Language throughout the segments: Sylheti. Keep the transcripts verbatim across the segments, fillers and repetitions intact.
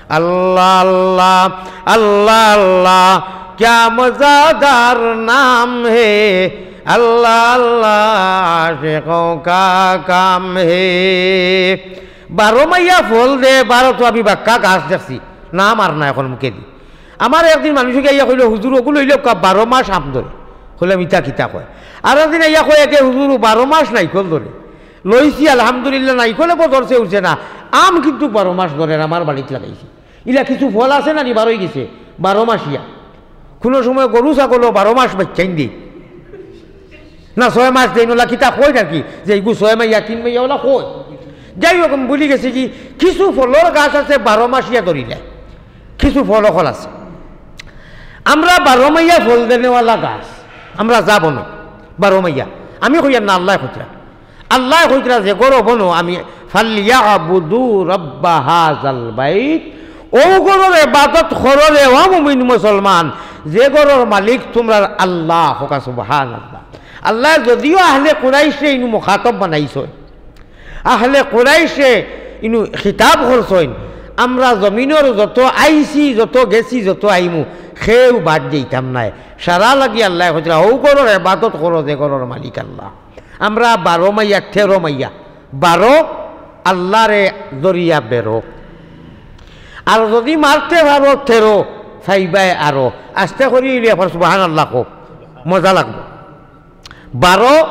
اللہ اللہ، اللہ اللہ، کیا مزیدار نام ہے، اللہ اللہ، عاشقوں کا کام ہے۔ বারো মাইয়া ফল দে, বারো তো আমি বাক্কা গাছ দেখছি, নাম আর না এখন মুখে দি। আমার একদিন মানুষে গিয়া কইলো, "হুজুর, ওগুলো অইলো কা বারো মাস আম ধরে।" কইলাম, "ইতা কিতা কয়?" আর একদিন আইয়া কয়, "একে হুজুর, বারো মাস নাইকল ধরে।" লইছি, আলহামদুলিল্লাহ, নাইকলে বো ধরছে উঠছে না, আম কিন্তু বারো মাস ধরে, আমার বাড়িত লাগাইছি। ইলা কিছু ফল আছে না নি, বারোই গেছে, বারো মাসিয়া। কোনো সময় গরু ছাগলও বারো মাস বাচ্চাইন দেই না, ছয় মাস দেই, নলা কিতা কই নাকি, যে এইগু ছয় মাইয়া, তিন মাইয়া ওলা কই। যাই হোক, আমি ভুলি গেছি কি, কিছু ফলর গাছ আছে বারো মাসিয়া ধরিলে, কিছু ফল অকল আছে। আমরা বারো মাইয়া ফল দেনেওয়ালা গাছ, আমরা যা বনো, বারো মাইয়া। আমি কইয়ার না, আল্লায় কইতরা। আল্লায় কইতরা যে ঘরো বনো আমি, "ফালিয়াবুদু রাব্বা হাযাল বাইত", অউ ঘরর ইবাদত করো রে ও মুমিন মুসলমান, যে ঘরর মালিক তুমরার আল্লাহ। কউক্কা সুবহানাল্লাহ। আল্লায় যদিও আহলে কুরাইশরে ইনু মুখাতব বানাইছইন, আহলে কুরাইশরে ইনু খিতাব করছইন, আমরা জমিনর যত আইছি, যত গেছি, যত আইমু, কেউ বাদ যাইতাম নায়। সারা লাগি আল্লায় কইতরা, অউ ঘরর ইবাদত করো যে ঘরর মালিক আল্লাহ। আমরা বারো মাইয়া, তেরো মাইয়া, বারো আল্লারে ধরিয়া বেরো। আর যদি মারতে পারো তেরো, পাইবায় আরো। আস্তে করি অইলে একবার সুবহানাল্লাহ কও, মজা লাগবো। বারো,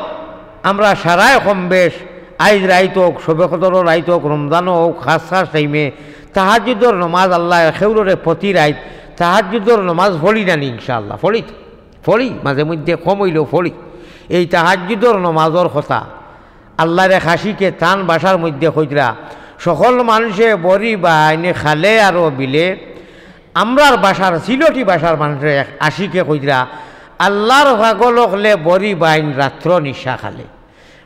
আমরা সারায় কম বেশ, আইজ রাইত অউক, শবে কদরর রাইত অউক, রমজানও অউক, খাস খাস টাইমে তাহাজ্জুদর নমাজ আল্লায় কেউররে প্রতি রাইত তাহাজ্জুদর নমাজ পড়ি না নি? ইনশাআল্লাহ পড়ি তো, পড়ি, মাঝে মধ্যে কম অইলেও পড়ি। এই তাহাজ্জুদর নমাজর কথা আল্লার এক আশিকে তান ভাষার মধ্যে কইতরা, "সকল মানষে বড়ি বাইন খালে আরো বিলে।" আমরার ভাষার, সিলটি ভাষার মানষে এক আশিকে কইতরা, "আল্লার পাগল অকলে বড়ি বাইন রাত্র নিশা খালে।"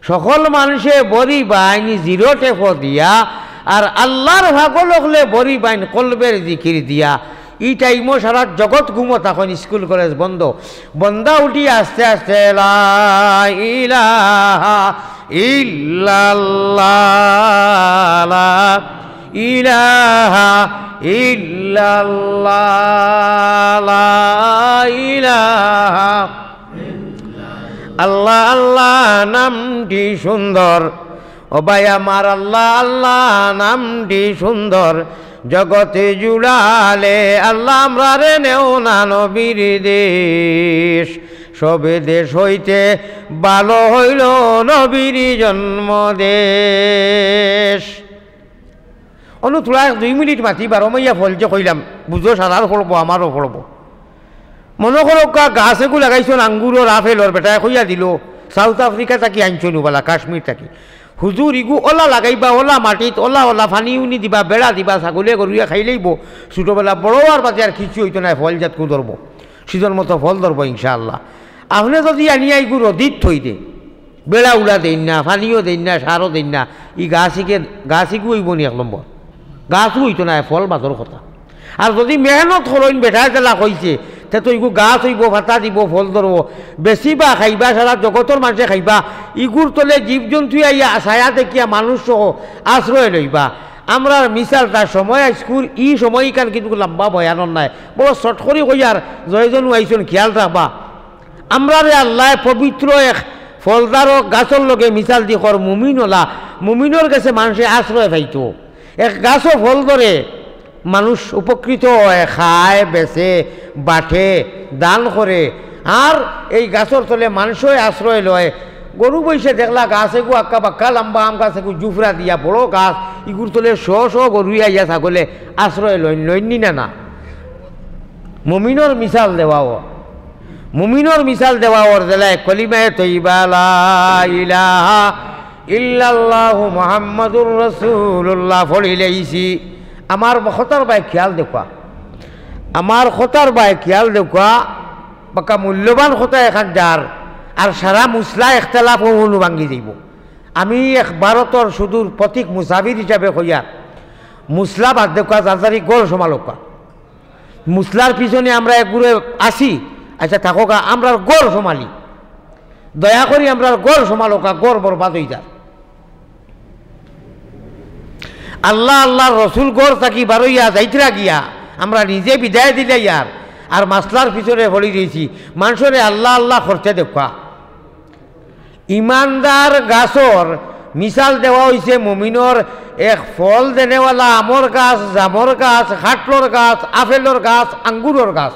সকল মানষে বড়ি বাইন জিরো টেপো দিয়া, আর আল্লার পাগল অকলে বড়ি বাইন কলবের জিকির দিয়া। ই টাইমো সারা জগত ঘুমো থাকইন, স্কুল কলেজ বন্ধ। বন্দা উঠি আস্তে আস্তে, "লা ইলাহা ইল্লাল্লাহ, লা ইলাহা ইল্লাল্লাহ, লা ইলাহা।" আল্লাহ আল্লাহ নামটি সুন্দর, ও ভাই আমার, আল্লাহ আল্লাহ নামটি সুন্দর। জগতে জুড়ালে আল্লাহ আমরারে নেও না নবীর দেশ, সবে দেশ হইতে ভালো হইল নবীর জন্ম দেশ। অনু থুড়া এক দুই মিনিট মাতি বারো মাইয়া ফল যে কইলাম, বুঝো সারার পড়বো, আমারও পড়বো। মনো করউক্কা, গাছ এগু লাগাইছইন আঙ্গুরর, আপেলর, বেটায় কইয়া দিলো, সাউথ আফ্রিকা থাকি আনছইন উবালা, কাশ্মীর থাকি। "হুজুর, ইগু ওলা লাগাইবা, ওলা মাটিত, ওলা ওলা পানি উনি দিবা, বেড়া দিবা, ছাগলে গরুয়ে খাইলাইবো, ছোটবেলা বড় অওয়ার বাদে আর কিছু অইতো নায়, ফল জাতকু ধরবো, সিজন মতো ফল ধরবো ইনশাআল্লাহ। আপনে যদি আনিয়া ইগু রদিত থই দে, বেড়া উড়া দেইন না, পানিও দেইন না, সারও দেইন না, ই গাছ ইগে, গাছ ইগু অইবো নি এক নম্বর? গাছও অইতো নায়, ফল বাদর কথা।" আর যদি মেহনত করইন, বেটায় যেলা কইছে, তে তো ইগু গাছ অইবো, পাতা দিবো, ফল ধরবো, বেচিবা, খাইবা, সারা জগতর মানষে খাইবা, ইগুর তলে জীবজন্তুয়ে আইয়া ছায়া দেখিয়া মানুষ সহ আশ্রয় লইবা। আমরার মিসালটা সময় আইজকুর, ই সময় ইখান কিন্তু লম্বা বয়ানর নায়, বড় short করি কইয়ার, জয়জনু আইছইন, খিয়াল রাখবা। আমরারে আল্লায় পবিত্র এক ফলদারক গাছর লগে মিসাল দি কর, মুমিন অলা, মুমিনর গেছে মানষে আশ্রয় পাইতো। এক গাছো ফল ধরে, মানুষ উপকৃত অয়, খায়, বেচে, বাটে, দান করে। আর এই গাছর তলে মানষে আশ্রয় লয়। গরু বইছে দেখলা গাছ এগু আক্কা বাক্কা লম্বা আম গাছ এগু জুফরা দিয়া বড় গাছ, ইগুর তলে শ শ গরুয়ে আইয়া ছাগলে আশ্রয় লইন, লইন নি না? না, মুমিনর মিসাল দেওয়াও, মুমিনর মিসাল দেওয়াওর যেলা কলিমায়ে তৈবা লা ইলাহা ইল্লাল্লাহু মুহাম্মাদুর রাসূলুল্লাহ পড়িলাইছি। আমার কথার বায় খিয়াল দেখবা, আমার কথার বায় খিয়াল দেখবা, বাক্কা মূল্যবান কথা এখান যার, আর সারা মুসলা একতলাফ অনু ভাঙ্গি যাইবো। আমি এক ভারতর সুদূর পথিক মুসাফির হিসাবে কইয়ার, মুসলা বাদ দেখবা, যার যারি ঘর সমালউক্কা। মুসলার পিছনে আমরা এগুরে আছি, আচ্ছা থাকউক্কা, আমরার ঘর সমালি। দয়া করি আমরার ঘর সমালউক্কা, ঘর বরবাদ অই যার। আল্লাহ, আল্লাহর রসুল ঘর থাকি বারইয়া যাইতরা গিয়া আমরা নিজে বিদায় দিলাইয়ার, আর মাসলার পিছনে পড়ি রইছি, মানষরে আল্লাহ আল্লাহ করতে দেখবা। ইমানদার গাছর মিসাল দেওয়া অইছে মুমিনর এক ফল দেনেওয়ালা আমর গাছ, জামর গাছ, কাঁঠালর গাছ, আপেলর গাছ, আঙ্গুরর গাছ।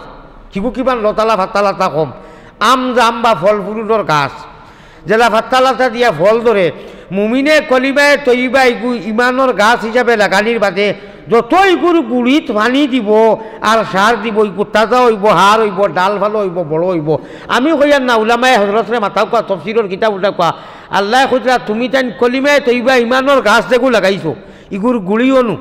হিগু কিমান লতালা ফাত্তালাতা কম, আম জাম বা ফল ফ্রুটর গাছ। যেলা ফাত্তালাতা দিয়া ফল ধরে, মুমিনে কলিমায়ে তৈয়বা ইগু ইমানর গাছ হিসাবে লাগানির বাদে যত ইগুর গুড়িত পানি দিব আর সার দিব, ইগু তাজা অইবো, হার অইবো, ডাল ভালা অইবো, বড় অইবো। আমি কইয়ার না, উলামায়ে হজরতরে মাতাউক্কা, তফসিরর কিতাব উঠাউক্কা। আল্লায় কইতরা, তুমি তাইন কলিমায়ে তৈয়বা ইমানর গাছ যেগু লাগাইছো, ইগুর গুড়ি অনু,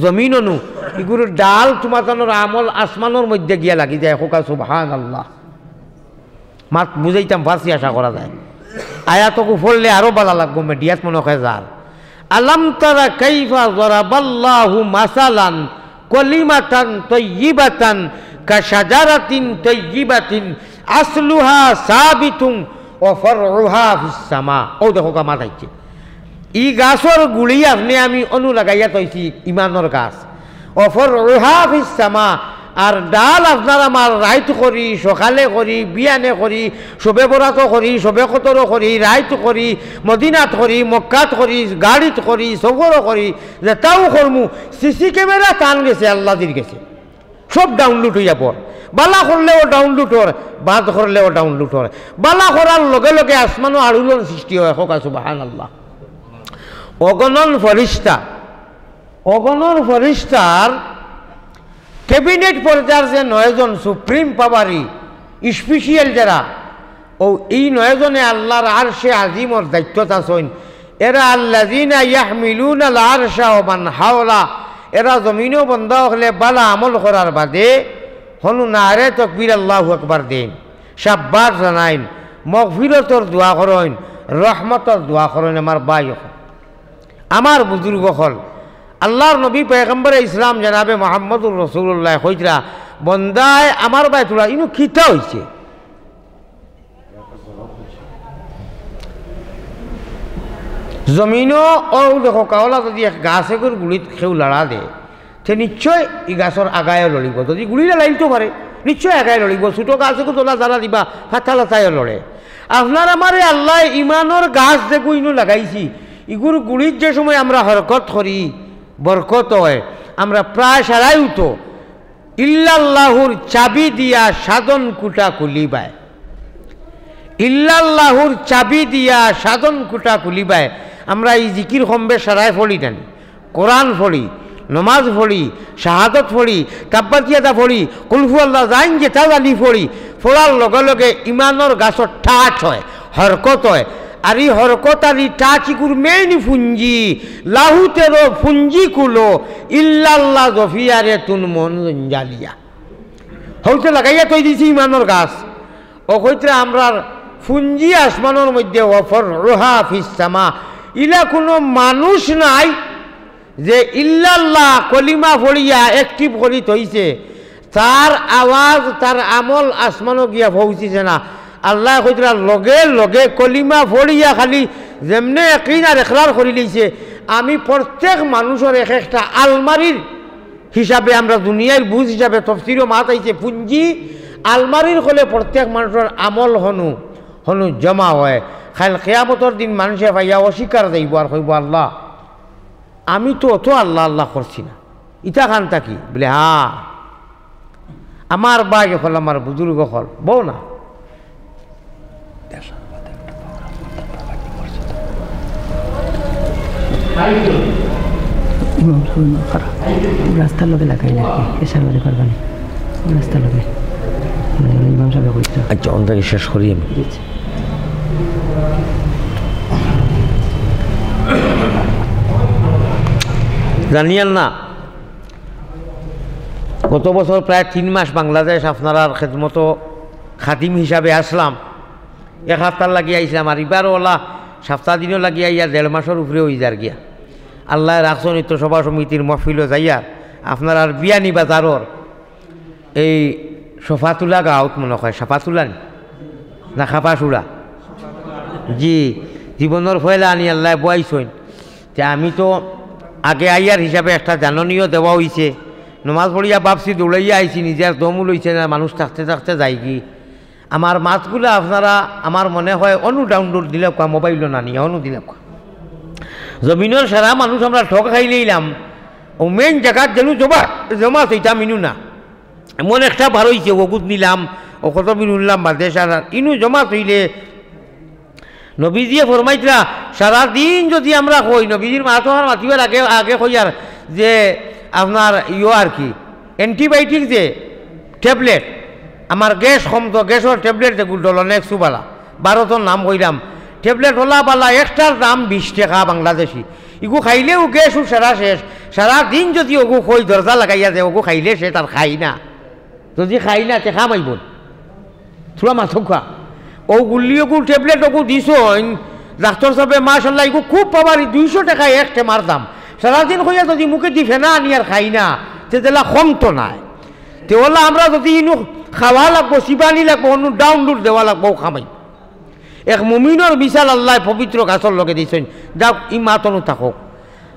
জমিন অনু, ইগুর ডাল তুমাতানর আমল আসমানর মধ্যে গিয়া লাগি যায়। কউক্কা সুবহানাল্লাহ। মাত বুঝাইতাম পারছি আশা করা যায়। আয়াতগু পড়লে আরো ভালা লাগবো, মিডিয়াত মনো অয় যার। আলাম তারা কাইফা যারাবাল্লাহু মাসালান কালিমাতান তাইয়িবাতান কাশাজারাতিন তাইয়িবাতিন আসলুহা সাবিতুন ওয়া ফারউহা ফিস সামা। অউ দেখো, কামাত আইছে। ই গাছর গুড়ি আপনে আমি অনু লাগাইয়া থইছি, ইমানর গাছ। ওয়া ফারউহা ফিস সামা, আর ডাল আপনার আমার রাইত করি, সকালে করি, বিয়ানে করি, শবে বরাতো করি, শবে কদরো করি, রাইত করি, মদিনাত করি, মক্কাত করি, গাড়িত করি, সফরো করি, যেতাউ করমু, সিসি ক্যামেরা তান গেছে, আল্লাদির গেছে। সব ডাউনলোড অইয়া পড়। বালা করলেও ডাউনলোড অর, বাদ করলেও ডাউনলোড অর। বালা করার লগে লগে আসমানো আড়ুলন সৃষ্টি অয়, কউক্কা সুবহানাল্লাহ। অগণন ফিরিস্তা, অগণন ফিরিস্তার ক্যাবিনেট পর্যায়র যে নয়জন সুপ্রিম পাওয়ারি, স্পেশাল যারা, অউ ই নয়জনে আল্লার আরশে আজিমর দায়িত্বত আছইন। এরা আল্লাযিনা ইয়াহমিলুনাল আরশা ওয়া মান হাওলা। এরা জমিনো বন্দা অকলে বালা আমল করার বাদে হনু নারে তকবীর আল্লাহু আকবার দেইন, সাব্বাস জানাইন, মগফিরতর দোয়া করইন, রহমতর দোয়া করইন। আমার ভাই অকল, আমার বুজুর্গ অকল, আল্লার নবী পয়গম্বরে ইসলাম জনাবে মুহাম্মদুর রাসূলুল্লায় কইতরা, বন্দায় আমার বায় থুড়া ইনু কিতা অইছে? জমিনো অউ দেখো, কাওলা যদি এক গাছ এগুর গুড়িত কেউ লাড়া দে, তে নিশ্চয় ই গাছর আগায়ও লড়িবো। যদি গুড়ি লাড়াইল তো পারে, নিশ্চয় আগায় লড়িবো। ছোট গাছ এগু তোলা যারা দিবা, ফাত্তালাতায়ও লড়ে। আপনার আমারে আল্লায় ইমানর গাছ যেগু ইনু লাগাইছি, ইগুর গুড়িত যে সময় আমরা হরকত করি, বরকত অয়। আমরা প্রায় সারাইউ তো ইল্লাল্লাহুর চাবি দিয়া সাধন কুটা খুলিবায়। ইল্লাল্লাহুর চাবি দিয়া সাধন কুটা খুলিবায়। আমরা ই জিকির কমবে সারায় পড়ি জানি, কোরআন পড়ি, নমাজ পড়ি, শাহাদত পড়ি, তাব্বাত ইয়াদা পড়ি, কুলহু আল্লাহ যাইন যেতা জানি পড়ি। পড়ার লগে লগে ইমানর গাছর টাচ অয়, হরকত অয়। আর ই হরকত আর ই টাচ ইগুর মেইন পুঞ্জি, লাহুতেরো পুঞ্জি কুলো, ইল্লাল্লাহ জফিয়ারে তুন মন জঞ্জালিয়া। হউতে লাগাইয়া থই দিছি ইমানর গাছ। অউ কইতরা আমরার পুঞ্জি আসমানর মধ্যে, ওয়া ফারউহা ফিস সামা। ইলা কুনু মানুষ নাই যে ইল্লাল্লাহ কলিমা পড়িয়া অ্যাক্টিভ করি থইছে, তার আওয়াজ, তার আমল আসমানো গিয়া পৌঁছিছে না। আল্লায় কইতরা লগে লগে কলিমা পড়িয়া খালি যেমনে একিন আর একরার করি লইছে, আমি প্রত্যেক মানুষর এক একটা আলমারির হিসাবে, আমরা দুনিয়ার বুঝ হিসাবে তফসিরো মাত আইছে পুঞ্জি, আলমারির কলে প্রত্যেক মানুষর আমল হনু, হনু জমা অয়। কাইল কিয়ামতর দিন মানষে পাইয়া অস্বীকার যাইবো আর কইবো, "আল্লাহ, আমি তো অত আল্লাহ আল্লাহ করছি না, ইতা খান থাকি?" বলে, "হ্যাঁ।" আমার ভাই অকল, আমার বুজুর্গ অকল, বউ না। ইমাম সাহেব না খারা। রাস্তার লগে লাগাইল আর কি, এশার বাদে পারবা নি। রাস্তার লগে। ইমাম সাহেব কইতো। আচ্ছা, অন থাকি শেষ করি আমি। জি, জি। জানিয়ার না, গত বছর প্রায় তিন মাস বাংলাদেশ আপনারার খেদমতো খাদিম হিসাবে আসলাম। এক হাপ্তার লাগি আইসলাম, আর ইবার ওলা সাপ্তা দিনও লাগি আইয়া দেড় মাসর উপরে অই যার গিয়া। আল্লায় রাখছইন, ইতো সভা সমিতির মহফিলো যাইয়ার আপনারার বিয়ানীবাজারর এই সফাতুলা গাঁওত মনো অয়, সাফাতুলা নি? না, খাপাসুরা? জি, জীবনর পয়লা আনি আল্লায় বওয়াইছইন। তে আমি তো আগে আইয়ার হিসাবে একটা জাননীও দেওয়া অইছে। নমাজ পড়িয়া ভাবছি দৌড়াইয়া আইছি, নিজর দমও লইছে না, মানুষ থাকতে থাকতে যাইগি। আমার মাতগুলা আপনারা, আমার মনে হয়, অনু download দিলাউক্কা, মোবাইলো না নিয়া, অনু দিলাউক্কা। জমিনর সারা মানুষ আমরা ঠগ খাইলাইলাম, অউ মেইন জাগাত যেনু জমা, জমাত অইতাম ইনু না। এমন একটা বার অইছে, অগুত নিলাম, অউ কত মিনিট উঠলাম বাদে, সারা ইনু জমাত অইলে নবীজিয়ে ফরমাইতরা, সারা দিন যুদি আমরা কই, নবীজির মাত অখান মাতিবার আগে, আগে কইয়ার যে আপনার ইয়ো আর কি, antibiotic যে tablet, আমার গ্যাস কমতো, গ্যাসর tablet যেগুলো Dolonex ওবালা, ভারতর নাম কইরাম, tablet ওলা বালা একটার দাম বিশ টেকা বাংলাদেশি। ইগু খাইলেউ গ্যাসও সারা শেষ। সারা দিন যুদি অগু কই দরজা লাগাইয়া যে অগু খাইলে সে তার খাই না। যুদি খাই না, তে কাম আইবো নি? থুড়া মাতউক্কা। অউ গুল্লি অগু, tablet অগু দিছইন, ডাক্তর সাবে, মাশাআল্লাহ, ইগু খুব পাওয়ারি, দুইশো টেকা এক টেমার দাম। সারাদিন কইয়া যুদি মুখেদি ফেনা আনি আর খাই না, তে যেলা কমতো নায়। তে ওলা আমরা যুদি ইনু খাওয়া লাগবো, চিবানি লাগবো, অনু download দেওয়া লাগবো, অউ কাম আইবো। এক মুমিনর মিসাল আল্লায় পবিত্র গাছর লগে দিছইন। যাউক, ই মাত অনু থাকউক।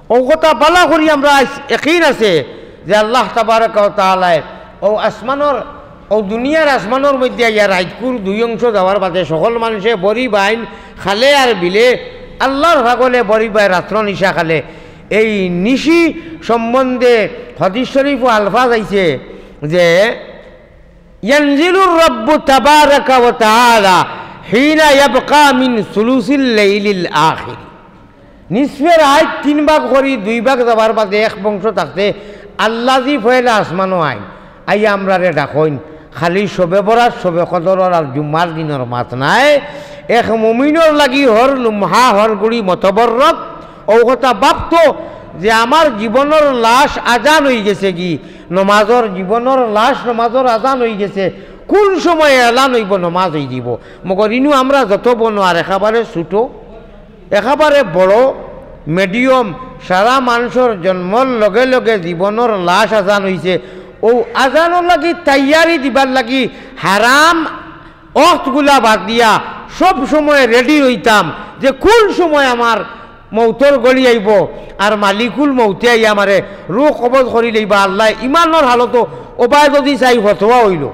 অউ কথা বালা করি আমরা আইস-, একিন আছে যে আল্লাহ তাবারাকা ওয়া তাআলায় অউ আসমানর, অউ দুনিয়ার আসমানর মধ্যে আইয়া রাইতকুর দুই অংশ যাওয়ার বাদে সকল মানষে বড়ি বাইন খালে আর বিলে, আল্লাহর পাগলে বড়ি বায় রাত্র নিশা খালে। এই নিশি সম্বন্ধে হাদিস শরীফো আলফাজ আইছে যে, ইয়ানজিলুর রাব্বু তাবারাকা ওয়া তাআলা হিনা ইয়াবকা মিন সুলুসিল লাইলিল আখির। নিসফে রাইত তিন ভাগ করি দুই ভাগ যাবার বাদে এক অংশ থাকতে আল্লাজি পয়লা আসমানো আইন, আইয়া আমরারে ডাকইন। খালি শবে বরাত, শবে কদরর আর জুম্মার দিনর মাত নায়। এক মুমিনর লাগি হর লুমহা, হর ঘড়ি মতবররক। অউ কথা ভাবতো যে আমার জীবনর লাশ আজান অইগেছেগি, নমাজর, জীবনর লাশ নমাজর আজান অইগেছে, কুন সময় এলান অইবো, নমাজ অইযিবো। মগর ইনু আমরা যত বনো আর একেবারে ছুটো, একেবারে বড়, medium, সারা মানষর জন্মর লগে লগে জীবনর লাশ আজান অইছে। অউ আজানর লাগি তৈয়ারি দিবার লাগি হারাম অক্তগুলা বাদ দিয়া সব সময় ready রইতাম যে কুন সময় আমার মউতর ঘড়ি আইবো আর মালিকুল মউতে আইয়া আমারে রুহ কবজ করি লইবা। আল্লায় ইমানর হালতো অবায় যুদি চাই ফতোয়া অইলো,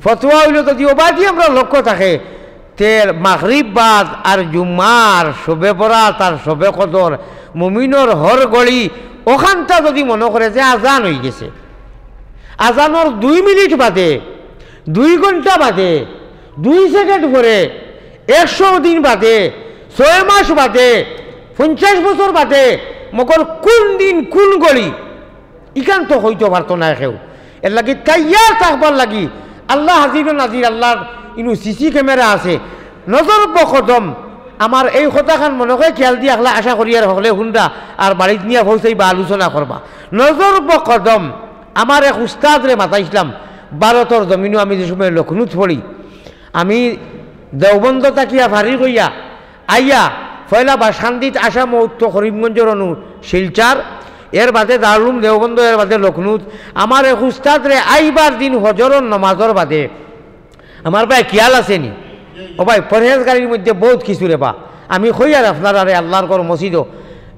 ফতোয়া অইলো যুদি অবায়দি আমরার লক্ষ্য থাকে, তে মাগরিব বাদ আর জুম্মার শবে বরাত আর শবে কদর মুমিনর হর ঘড়ি অখানতা যুদি মনো করে যে আজান অইগেছে, আজানর দুই মিনিট বাদে, দুই ঘন্টা বাদে, দুই second পরে, একশো দিন বাদে, ছয় মাস বাদে, পঞ্চাশ বছর বাদে, মগর কুন দিন কুন ঘড়ি, ইখান তো কইতো পারতো নায় কেউ। এরলাগি তৈয়ার থাকবার লাগি আল্লা হাজিরো নাজির, আল্লার ইনু CC camera আছে, নজর বকদম। আমার এই কথাখান মনো কয় খিয়াল দি আখলা, আশা করি আর হকলে হুনরা আর বাড়িত নিয়া পৌঁছাইবা, আলোচনা করবা। নজর বকদম। আমার এক উস্তাদরে মাতাইছলাম, ভারতর জমিনো আমি যে সময় লখনৌত পড়ি, আমি দেওবন্দ থাকিয়া ফারিগ অইয়া আইয়া পয়লা বাসকান্দিত আসাম, উত্তর করিমগঞ্জর অনু শিলচর, এর বাদে দারুল উলুম দেওবন্দ, এর বাদে লখনৌত। আমার এক উস্তাদরে আইবার দিন ফজরর নমাজর বাদে, আমার ভাই খিয়াল আছে নি? ও ভাই, পরহেজগারির মধ্যে বউত কিছু রেবা। আমি কই আর আপনারারে আল্লার ঘর মসজিদো,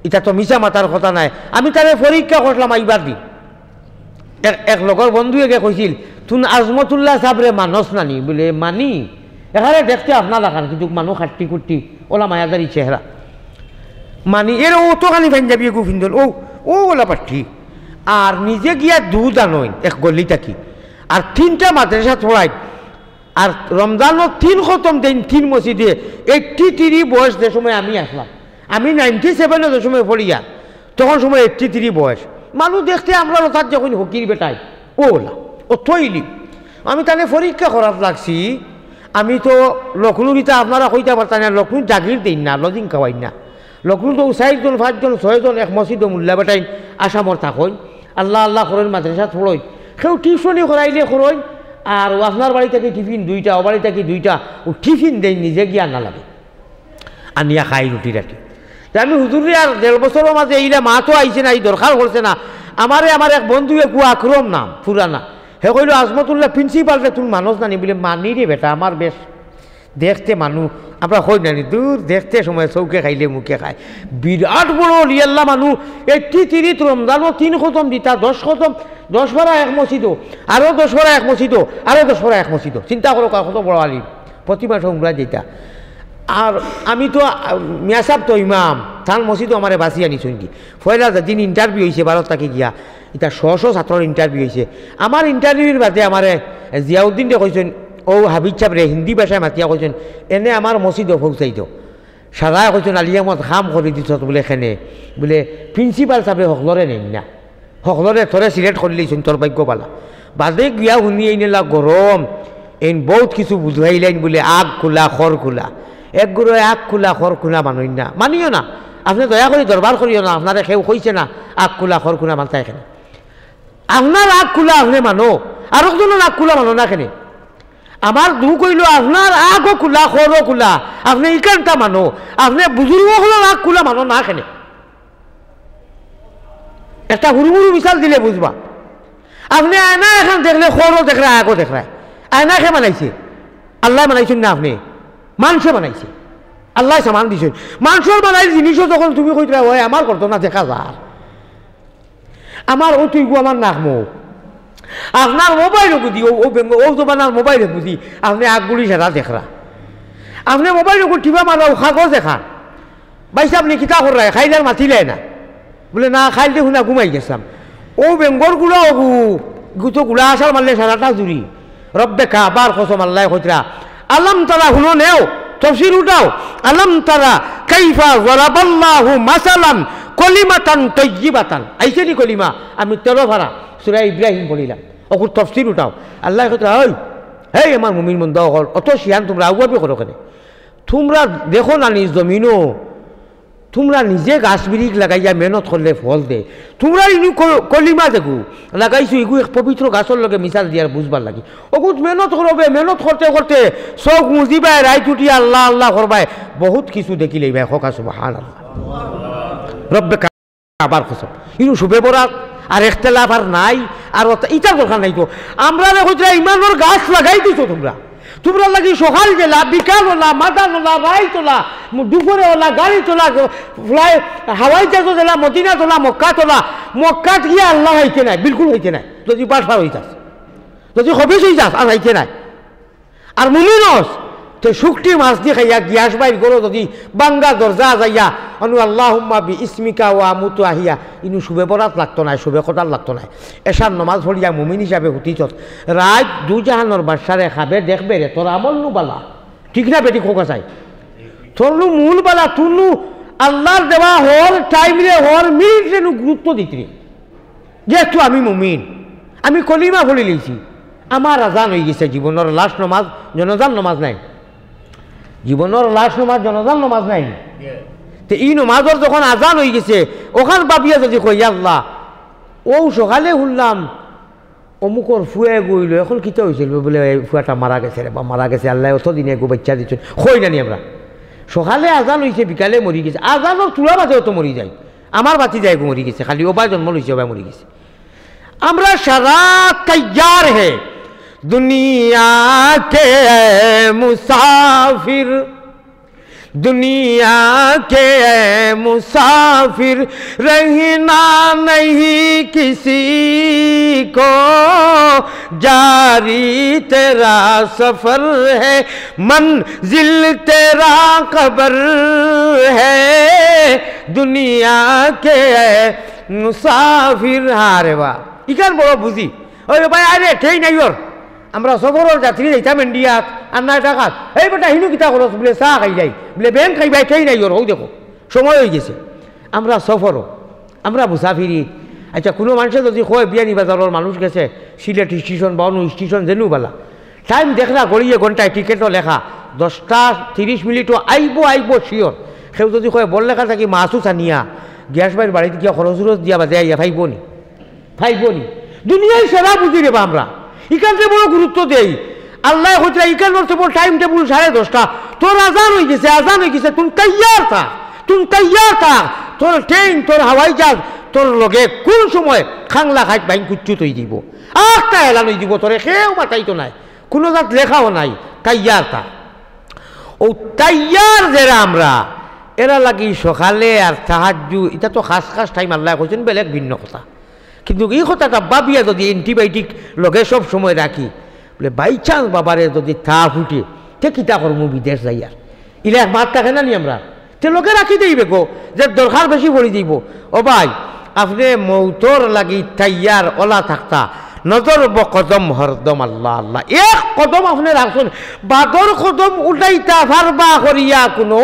ইটা তো মিছা মাতার কথা নায়। আমি তারে পরীক্ষা করলাম আইবার দিন। এক, এক লগর বন্ধু এগে কইছিল, "তুন আজমতুল্লাহ সাবরে মানস নানি?" বুলে, "মানি, এখানে দেখতে আপনার লাখান, কিন্তু মানু খাট্টি কুট্টি, ওলা মায়াদারি চেহারা। মানি, এর অতখানি পাঞ্জাবি এগু ফিন্দন, ও, ও ওলা পাঠ্ঠি। আর নিজে গিয়া দুধ আনইন এক গলি থাকি, আর তিনটা মাদ্রাসাত পড়াইন, আর রমজানো তিন খতম দেইন তিন মসজিদে।" Eighty three বয়স যে সময় আমি আসলাম, আমি ninety seven-ও যে সময় পড়িয়া, তখন সময় eighty three বয়স। মানু দেখতে আমরার অতাত যখন হকির বেটায়, ও ওলা, অত ইলিম। আমি তানে পরীক্ষা করাত লাগছি। আমি তো লখনৌর ইতা আপনারা কইতা পারতা না, লখনৌত জাগির দেইন না, লজিং খাওয়াইন না। লখনৌত তো চাইরজন, পাঁচজন, ছয়জন এক মসজিদো মুল্লা বেটাইন আসামর থাকইন, আল্লা আল্লা করইন, মাদ্রাসাত পড়ইন, কেউ টিউশনি করাইলে করইন, আর ও আপনার বাড়ি থাকি টিফিন দুইটা, ও বাড়ি থাকি দুইটা, ও টিফিন দেইন, নিজে গিয়া আনা লাগে। আনিয়া খাই রুটি রাটি। তে আমি হুজুররে আর দেড় বছরর মাঝে এইলা মাতও আইছে না, ই দরকার করছে না। আমারে আমার এক বন্ধু, একু আকরম নাম, পুরানা। হে কইলো, "আজমতুল্লাহ প্রিন্সিপালরে তুন মানস নানি?" বুলে, "মানি রে বেটা, আমার বেশ।" দেখতে মানু, আমরা কই না নি, দূর দেখতে সময় চউখে খাইলে মুখে খায়। বিরাট বড় অলি আল্লাহ মানু, একটি তিরিত রমজানও তিন খতম দিতা, দশ খতম, দশ পারা এক মসজিদও, আরো দশ পারা এক মসজিদও, আরো দশ পারা এক মসজিদও। চিন্তা করো, কত বড় আলিম, প্রতি মাসে উমরা যেতা। আর আমি তো, আ, মিয়াসাব তো ইমাম, তান মসজিদও আমারে বাছি আনিছইন কি। পয়লা যেদিন interview অইছে ভারত থাকি গিয়া, ইতা শ শ ছাত্রর interview অইছে। আমার interview-র বাদে আমারে জিয়াউদ্দিন রে কইছইন, ও হাফিজ সাবরে হিন্দি ভাষায় মাতিয়া কইছইন, "এনে আমার মসজিদও পৌঁছাই দেও।" সারায় কইছইন, "আলী আহমদ, কাম করি দিছস বুলে কেনে?" বুলে, "Principal সাবে হকলরে নেইন না, হকলরে তোরে select করিলাইছইন, তোর ভাগ্য ভালা।" বাদে গিয়া হুনি এইন এলা গরম, এইন বউত কিছু বুঝাইলাইন বুলে, আগ খুলা, খর খুলা। এক গুরু আগ খুলা, খর খুলা মানইন না, মানিও না। আপনে দয়া করি দরবার করিও না, আপনারে কেউ কইছে না আগ খুলা, খর খুলা মানতায় কেনে। আপনার আগ খুলা আপনে মানো, আরক জনর আগ খুলা মানো না কেনে। আমার দুখ অইলো আপনার আগও খুলা, খরও খুলা, আপনে ইখানটা মানো, আপনে বুজুর্গ অকলর আগ খুলা মানো না কেনে। একটা হুরু হুরু মিসাল দিলে বুঝবা। আপনে আয়না এখান দেখলে খরও দেখরায়, আগও দেখরায়। আয়না কে বানাইছে? আল্লায় বানাইছইন না আপনে? মানষে বানাইছে। আল্লায় সামান দিছইন। মানষর বানাইল জিনিসও যখন তুমি কইতরায়, "অয় আমার করতো না, দেখা যার।" আমার অউ তুইগু আমার নাক মুখ। আপনার মোবাইল গুদি, অউ, অউ বেঙ্গ-, অউ জমানার মোবাইল গুদি, আপনে আগগুলি সারা দেখরা। আপনে মোবাইল গুদি টিপা মাররা, অউ কাগজ এখান। "ভাইসাব, আপনে কিতা কররায়? খাইল আর মাতিলায় না।" বুলে, "না, খাইল দেখো না, ঘুমাই গেছলাম।" অউ বেঙ্গর গুলা অগু, গুতো গুলা আছাড় মারলে সারাটা জুড়ি। রব্বে কাবার কসম, আল্লায় কইতরা, আলাম তারা হুনো নেও, তফসির উঠাও, আলাম তারা কাইফা যারাবাল্লাহু মাসালান কলিমাতান তাইয়িবাতান। আইছে নি কলিমা? আমি তেরো পারা সূরা ইব্রাহিম পড়িলাম, অগুর তফসির উঠাও। আল্লায় কইতরা, "ওই, হেই আমার মুমিন বন্দা অকল, অত শিয়ান তুমরা আউয়াবি করো কেনে? তুমরা দেখো না নি জমিনো তুমরা নিজে গাছ বিরিখ লাগাইয়া মেহনত করলে ফল দে। তুমরা ইনু ক-, কলিমা দেখো, লাগাইছো, ইগু এক পবিত্র গাছর লগে মিসাল দিয়ার বুঝবার লাগি। অগুত মেহনত করবে, মেহনত করতে করতে চউখ মুজিবায়, রাইত উঠিয়া আল্লাহ আল্লাহ করবায়, বউত কিছু দেখিলাইবায়।" কউক্কা সুবহানাল্লাহ। রব্বে কাবার কসম। ইনু শুবে বরাত আর ইখতিলাফ আর নাই, আর অত-, ইতার দরকার নাই তো। আমরারে কইতরা ইমানর গাছ লাগাই দিছো তুমরা। তুমরার লাগি সকাল যেলা, বিকাল অলা, মাদান অলা, রাইত অলা, মু-, দুপুরে অলা, গাড়িত অলা, fly, হাওয়াই জাহাজো যেলা, মদিনাত অলা, মক্কাত অলা, মক্কাত গিয়া আল্লাহ আইতে নায়, বিলকুল আইতে নায়, যদি বাটপার অইতাস, যদি খবিস অইতাস, আর আইতে নায়। আর মুমিন অস, তে শুকটি মাছ দি খাইয়া গিয়াস বাইর করো, যদি বাঙ্গা দরজা যাইয়া, অনু আল্লাহুম্মা বি ইসমিকা ওয়া আমুতু আহিয়া, ইনু শুবে বরাত লাগতো নায়, শুবে কদর লাগতো নায়। এশার নমাজ পড়িয়া মুমিন হিসাবে হুতিছত। রাইত দুজাহানর বাদশারে খাবে দেখবে রে, তোর আমল নু বালা। ঠিক না বেঠিক কউক্কা চাই? তোর নু মূল বালা, তুর নু আল্লাহর দেওয়া হর time রে, হর মিনিট রে নু গুরুত্ব দিতরে। যেহেতু আমি মুমিন, আমি কলিমা পড়িলাইছি, আমার আজান অইগেছে, জীবনর last নমাজ, জনাজার নমাজ নায়। জীবনর last নমাজ, জনাজার নমাজ নায়। তে ই নমাজর যখন আজান অইগেছে, অখান ভাবিয়া যদি কই, "ইয়া আল্লাহ, অউ সকালে হুনলাম অমুকর ফুয়া এগু অইলো, অখন কিতা অইছিল?" বুলে, "এই ফুয়াটা মারা গেছে রে বা, মারা গেছে, আল্লায় অত দিনে এগু বাইচ্চা দিছইন।" কই না নি আমরা, "সকালে আজান অইছে, বিকালে মরি গেছে।" আজানর থুড়া বাদে অতো মরি যায়। আমার ভাতিজা এগু মরি গেছে, খালি অবায় জন্ম লইছে, অবায় মরি গেছে। আমরা সারা তৈয়ার হে দুনিয়া কে মুসাফির, দুনিয়া কে মুসাফির, রহনা নেহি কিসি কো, জারি তেরা সফর হে, মনজিল তেরা কবর হে, দুনিয়া কে মুসাফির। আরে বা, ইখান বড় বুঝি। ওই রে ভাই, আরে, ট্রেন আইওর। আমরা সফরর যাত্রী যাইতাম ইন্ডিয়াত, আর না ঢাকাত। এই বেটা, হিনু কিতা করস? বুলে, চা খাই যাই। বুলে, বেন খাই ভাই, ট্রেন আইওর, অউ দেখো, সময় অইগেছে। আমরা সফরো, আমরা মুসাফিরি। আচ্ছা, কুনু মানষে যদি কয়, বিয়ানীবাজারর মানুষ গেছে সিলেট স্টেশন বা অন্য স্টেশন, যেনু বালা, time দেখরা ঘড়িয়ে ঘন্টায়, টিকেটও লেখা, দশটা তিরিশ মিনিটও আইবো, আইবো sure। কেউ যদি কয়, বড়লেখা থাকি মাছ উছানিয়া, গিয়াস ভাইর বাড়িত গিয়া খরচ উরচ দিয়া বাদে আইয়া, পাইবো নি? পাইবো নি? দুনিয়ার সারা বুঝি রে বা আমরা। ইখানরে বড় গুরুত্ব দেই। আল্লায় কইতরা, ইখানর তো বড় time table সাড়ে দশটা। তোর আজান অইগেছে, আজান অইগেছে, তুই তৈয়ার থাক, তুই তৈয়ার থাক। তোর ট্রেন, তোর হাওয়াই জাহাজ, তোর লগে কুন সময় খাংলা খাইত বাইন কুচ্ছুত অই দিবো। আখতা এলান অই দিবো, তোরে কেউ মাতাইতো নায়। কুনু জাত লেখাও নাই, তৈয়ার থাক। অউ তাইয়ার যেরা আমরা, এরা লাগি সকালে আর তাহাজ্জুদ, ইটা তো খাস খাস টাইম আল্লায় কইছইন, বেলেগ ভিন্ন কথা। কিন্তু ই কথাটা ভাবিয়া যুদি antibiotic লগে সব সময় রাখি, বলে, by chance বাবারে যুদি তাপ উঠে, তে কিতা করমু বিদেশ যাইয়ার? ইলা এক মাত থাকে না নি আমরা? তে লগে রাখি দেইবে গো, যে দরকার বেশি পড়ি দিবো। ও ভাই, আপনে মউতর লাগি তাইয়ার অলা থাকতা, নজর বকদম হরদম আল্লাহ আল্লাহ। এক কদম আপনে রাখছইন, বাদর কদম উঠাইতা পারবা করিয়া কুনু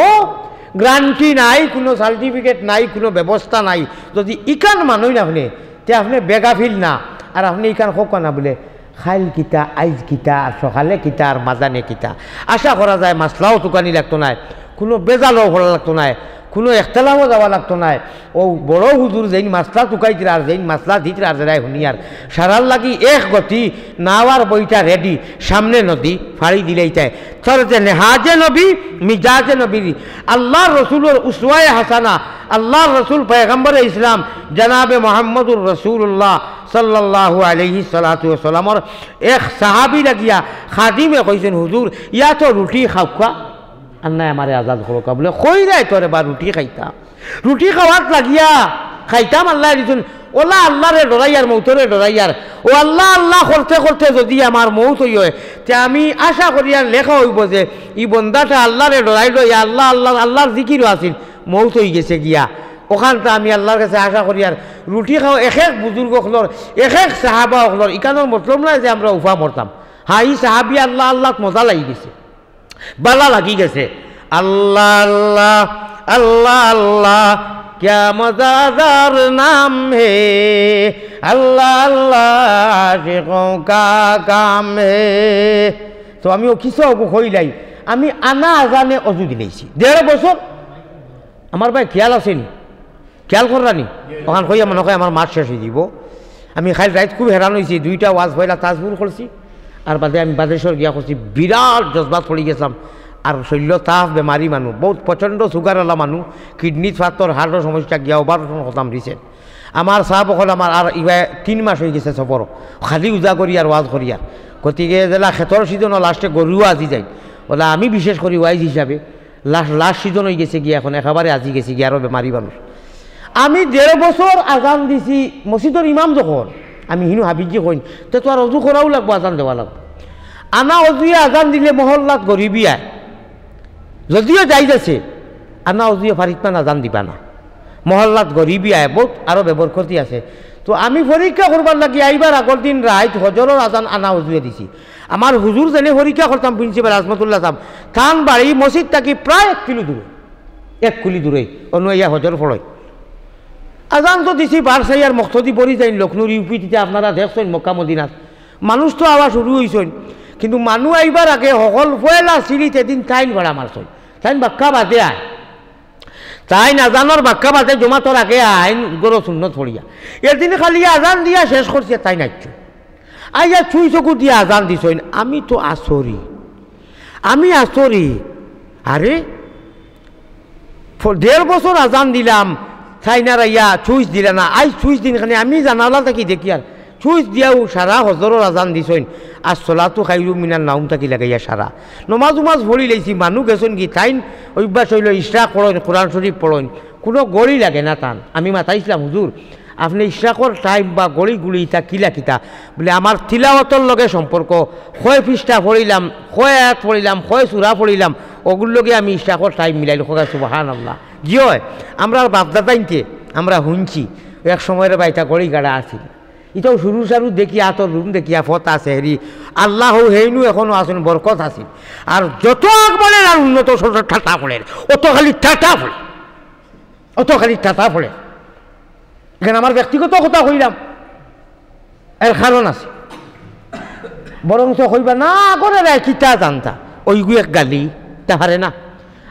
guarantee নাই, কুনু certificate নাই, কুনু ব্যবস্থা নাই। যুদি ইখান মানইন আপনে, তে আপনে বেগাফিল না, আর আপনে ইখান কউক্কা না বলে, খাইল কিতা, আইজ কিতা, আর সকালে কিতা, আর মাজানে কিতা। আশা করা যায় মাসলাও তুকানি লাগতো নায়, কুনু বেজালও পড়া লাগতো নায়, কুনু একতলাফও যাওয়া লাগতো নায়। অউ বড় হুজুর যেইন মাসলা তুকাইতরা আর যেইন মাসলা দিতরা আর যেরায় হুনিয়ার, সারার লাগি এক গতি, নাওয়ার বইটা ready, সামনে নদী, ফাড়ি দিলাইতায়। তর্জে নেহাজে নবী, মিজাজে নবী, আল্লার রসুলর উসওয়ায়ে হাসানা, আল্লার রসুল পয়গম্বরে ইসলাম জনাবে মুহাম্মদুর রাসূলুল্লাহ সাল্লাল্লাহু আলাইহি সালাতু ওয়াসাল্লামর এক সাহাবী লাগিয়া খাদিমে কইছইন, "হুজুর, ইয়া তো রুটি খাউক্কা, আর নায় আমারে আজাদ করউক্কা।" বলে, "কই রে তোরে বা রুটি খাইতাম?" রুটি খাওয়াত লাগিয়া খাইতাম আল্লায় দিছইন, অলা আল্লারে ডরাইয়ার, মউতরে ডরাইয়ার। অউ আল্লাহ আল্লাহ করতে করতে যুদি আমার মউত অই অয়, তে আমি আশা করিয়ার লেখা অইবো যে ই বন্দাটা আল্লারে ডরাইলো, ইয়া আল্লাহ, আল্লাহ, আল্লার জিকিরো আছিল, মউত অইগেছে গিয়া। অখানতা আমি আল্লার গেছে আশা করিয়ার। রুটি খাও এক এক বুজুর্গ অকলর, এক এক সাহাবা অকলর, ইখানর মতলব নায় যে আমরা উফা মরতাম। হ্যাঁ, ই সাহাবী আল্লাহ আল্লাত মজা লাগি গেছে, বালা লাগি গেছে। আল্লাহ আল্লাহ, আল্লাহ আল্লাহ, ক্যা মজাদার নাম হে, আল্লাহ আল্লাহ, আশিকোঁ কা কাম হে। তো আমি অউ কিসা অগু কইলাই, আমি আনা আজানে অজু দিলাইছি। দেড় বছর। আমার ভাই খিয়াল আছে নি? খিয়াল কররা নি? অখান কইয়া মনো কয় আমার মাত শেষ অই যিবো। আমি কাইল রাইত খুব হেরান অইছি, দুইটা ওয়াজ পয়লা তাজপুর করছি, আর বাদে আমি বাদেশ্বর গিয়া করছি, বিরাট জজবাত পড়ি গেছলাম। আর শইল্লো তাপ, বেমারি মানুষ, বউত প্রচণ্ড সুগার আলা মানুষ, কিডনিত ফাত্তর, হার্টর সমস্যা, গিয়া অপারেশন করতাম recent। আমার সাব অকল আমার আর ইবায় তিন মাস অই গেছে সফর, খালি উজা করি আর ওয়াজ করি আর। গতিকে যেলা খেতর সিজনও লাস্টে গরুও আজি যাইন, অলা আমি বিশেষ করি ওয়াইজ হিসাবে লাস্ট, লাস্ট সিজন অই গেছে গিয়া, অখন একেবারে আজি গেছে গিয়া আরো বেমারি মানুষ। আমি দেড় বছর আজান দিছি, মসজিদর ইমাম যখন, আমি হিনু হাবিজি কইন, "তে তো আর অজু করাও লাগবো, আজান দেওয়া লাগবো।" আনা অজুয়ে আজান দিলে মহল্লাত গরিবি আয়, যদিও জাইজ আছে, আনা অজুয়ে ফারিতমান আজান দিবা না, মহল্লাত গরিবি আয়, বউত আরো বেবরকতি আছে। তো আমি পরীক্ষা করবার লাগি আইবার আগর দিন রাইত হজরর আজান আনা অজুয়ে দিছি। আমার হুজুর যেনে পরীক্ষা করতাম, প্রিন্সিপাল আজমতুল্লাহ সাব, তান বাড়ি মসজিদ থাকি প্রায় এক কিলো দূরে, এক কুলি দূরে, অনু আইয়া হজর পড়ই। আজান তো দিছি, বার চাইয়ার মক্তদি বড়ি যাইন, লক্ষ্ণৌর ইউপি দিতে আপনারা দেখছইন মক্কা মদিনাত। মানুষ তো আওয়া শুরু অইছইন, কিন্তু মানুষ আইবার আগে হকল পয়লা সিঁড়িত এদিন তাইন ভাড়া মারছইন, তাইন বাক্কা বাদে আয়। তাইন আজানর বাক্কা বাদে জমাতর আগে আইন গরো সুন্নত পড়িয়া। এদিন খালি আজান দিয়া শেষ করছে, তাইন আইছইন। আইয়া চুই চকু দিয়া আজান দিছইন। আমি তো আছরি, আমি আছরি। আরে, ফ-, দেড় বছর আজান দিলাম, তাইন আর আইয়া চুইচ দিলা না। আইজ চুইচ দিন খানি আমি জানালা থাকি দেখিয়ার চুইচ দিয়াও সারা হজরর আজান দিছইন, আর সলাতু খাইরু মিনান নাউম থাকি লাগাইয়া সারা। নমাজ উমাজ পড়ি লাইছি, মানুষ গেছইন কি, তাইন অভ্যাস অইলো ইশরাক পড়ইন, কোরআন শরীফ পড়ইন, কুনু ঘড়ি লাগে না তান। আমি মাতাইছলাম, "হুজুর, আপনে ইশরাকর টাইম বা ঘড়ি গুড়ি ইতা কিলা কিতা?" বলে, "আমার তিলাওয়াতর লগে সম্পর্ক, কয় পৃষ্ঠা পড়িলাম, কয় আয়াত পড়িলাম, কয় সূরা পড়িলাম, অগুর লগে আমি ইশরাকর টাইম মিলাইলাম।" কউক্কা সুবহানাল্লাহ। জি অয়, আমরার বাপদাদাইন্তে আমরা হুনছি, এক সময়র বা ইতা ঘড়ি গাড়া আছিল। ইতাও শুরু সারু দেখি, আতর রুম দেখিয়া ফত আছে হেরি। আল্লাহ হেইনু এখনো আছইন, বরকত আছিল। আর যত আগ বাড়ের আর উন্নত সরকার ঠাটা পড়ের, অত খালি ঠাটা পড়ে, অত খালি ঠাটা পড়ে। এখানে আমার ব্যক্তিগত কথা কইলাম, এর কারণ আছে। বরং তো কইবা না, করে রায় কিতা জানতা, ওইগু এক গালি, তা পারে না।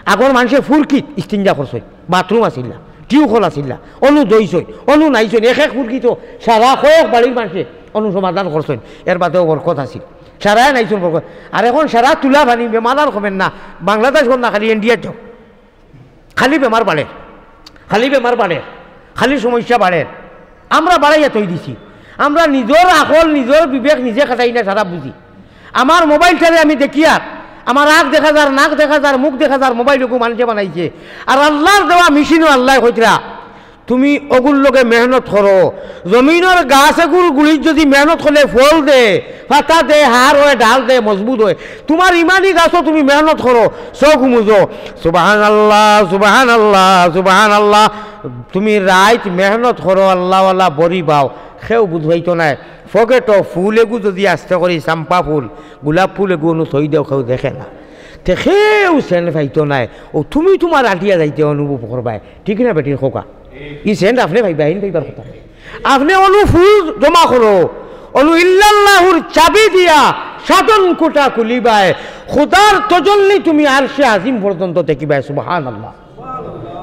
আগর মানষে ফুরকিত ইস্তিঞ্জা করছইন, বাথরুম আছিল না, টিউবওয়েল আছিল না, অনু দইছইন, অনু নাইছইন, এক এক ফুরকিত সারা কয়েক বাড়ির মানষে অনু সমাধান করছইন, এর বাদেও বরকত আছিল। সারায় নাইছইন বরকত। আর এখন সারা তুলা পানি, বেমার আর কমের না, বাংলাদেশ বন্ধ না, খালি ইন্ডিয়াত যাও। খালি বেমার বাড়ের, খালি বেমার বাড়ের, খালি সমস্যা বাড়ের। আমরা বাড়াইয়া থই দিছি। আমরা নিজর আকল, নিজর বিবেক নিজে খাটাই না, সারা বুঝি। আমার মোবাইলটারে আমি দেখিয়ার, আমার আখ দেখা যার, নাক দেখা যার, মুখ দেখা যার, মোবাইল ওগু মানষে বানাইছে। আর আল্লার দেওয়া মেশিনও আল্লায় কইতরা, তুমি ওগুর লগে মেহনত করো। জমিনর গাছ এগুর গুড়িত যুদি মেহনত করলে ফল দে, পাতা দে, হাড় অয়, ডাল দে, মজবুত অয়। তুমার ইমানি গাছও তুমি মেহনত করো, চউখ মুজো। সুবহানাল্লাহ, সুবহানাল্লাহ, সুবহানাল্লাহ। তুমি রাইত মেহনত করো, আল্লাওয়ালা বড়ি বাও, কেউ বুঝাইতো নায়। পকেটো ফুল এগু যুদি আস্তে করি, চাম্পা ফুল, গোলাপ ফুল এগু অনো থই দেও, কেউ দেখে না। তে কেউ সেন্ট পাইতো নায়। অউ তুমি তুমার আটিয়া যাইতে অনুভব করবায়। ঠিক না বেটির খোকা? ই সেন্ট আপনে পাইবা, হিন পাইবার কথা। আপনে অনো ফুল জমা করো, অনো ইল্লাল্লাহুর চাবি দিয়া সাতন কুটা খুলিবায়। খুদার তজল্লি তুমি আরশে আজিম পর্যন্ত দেখিবায়। সুবহানাল্লাহ।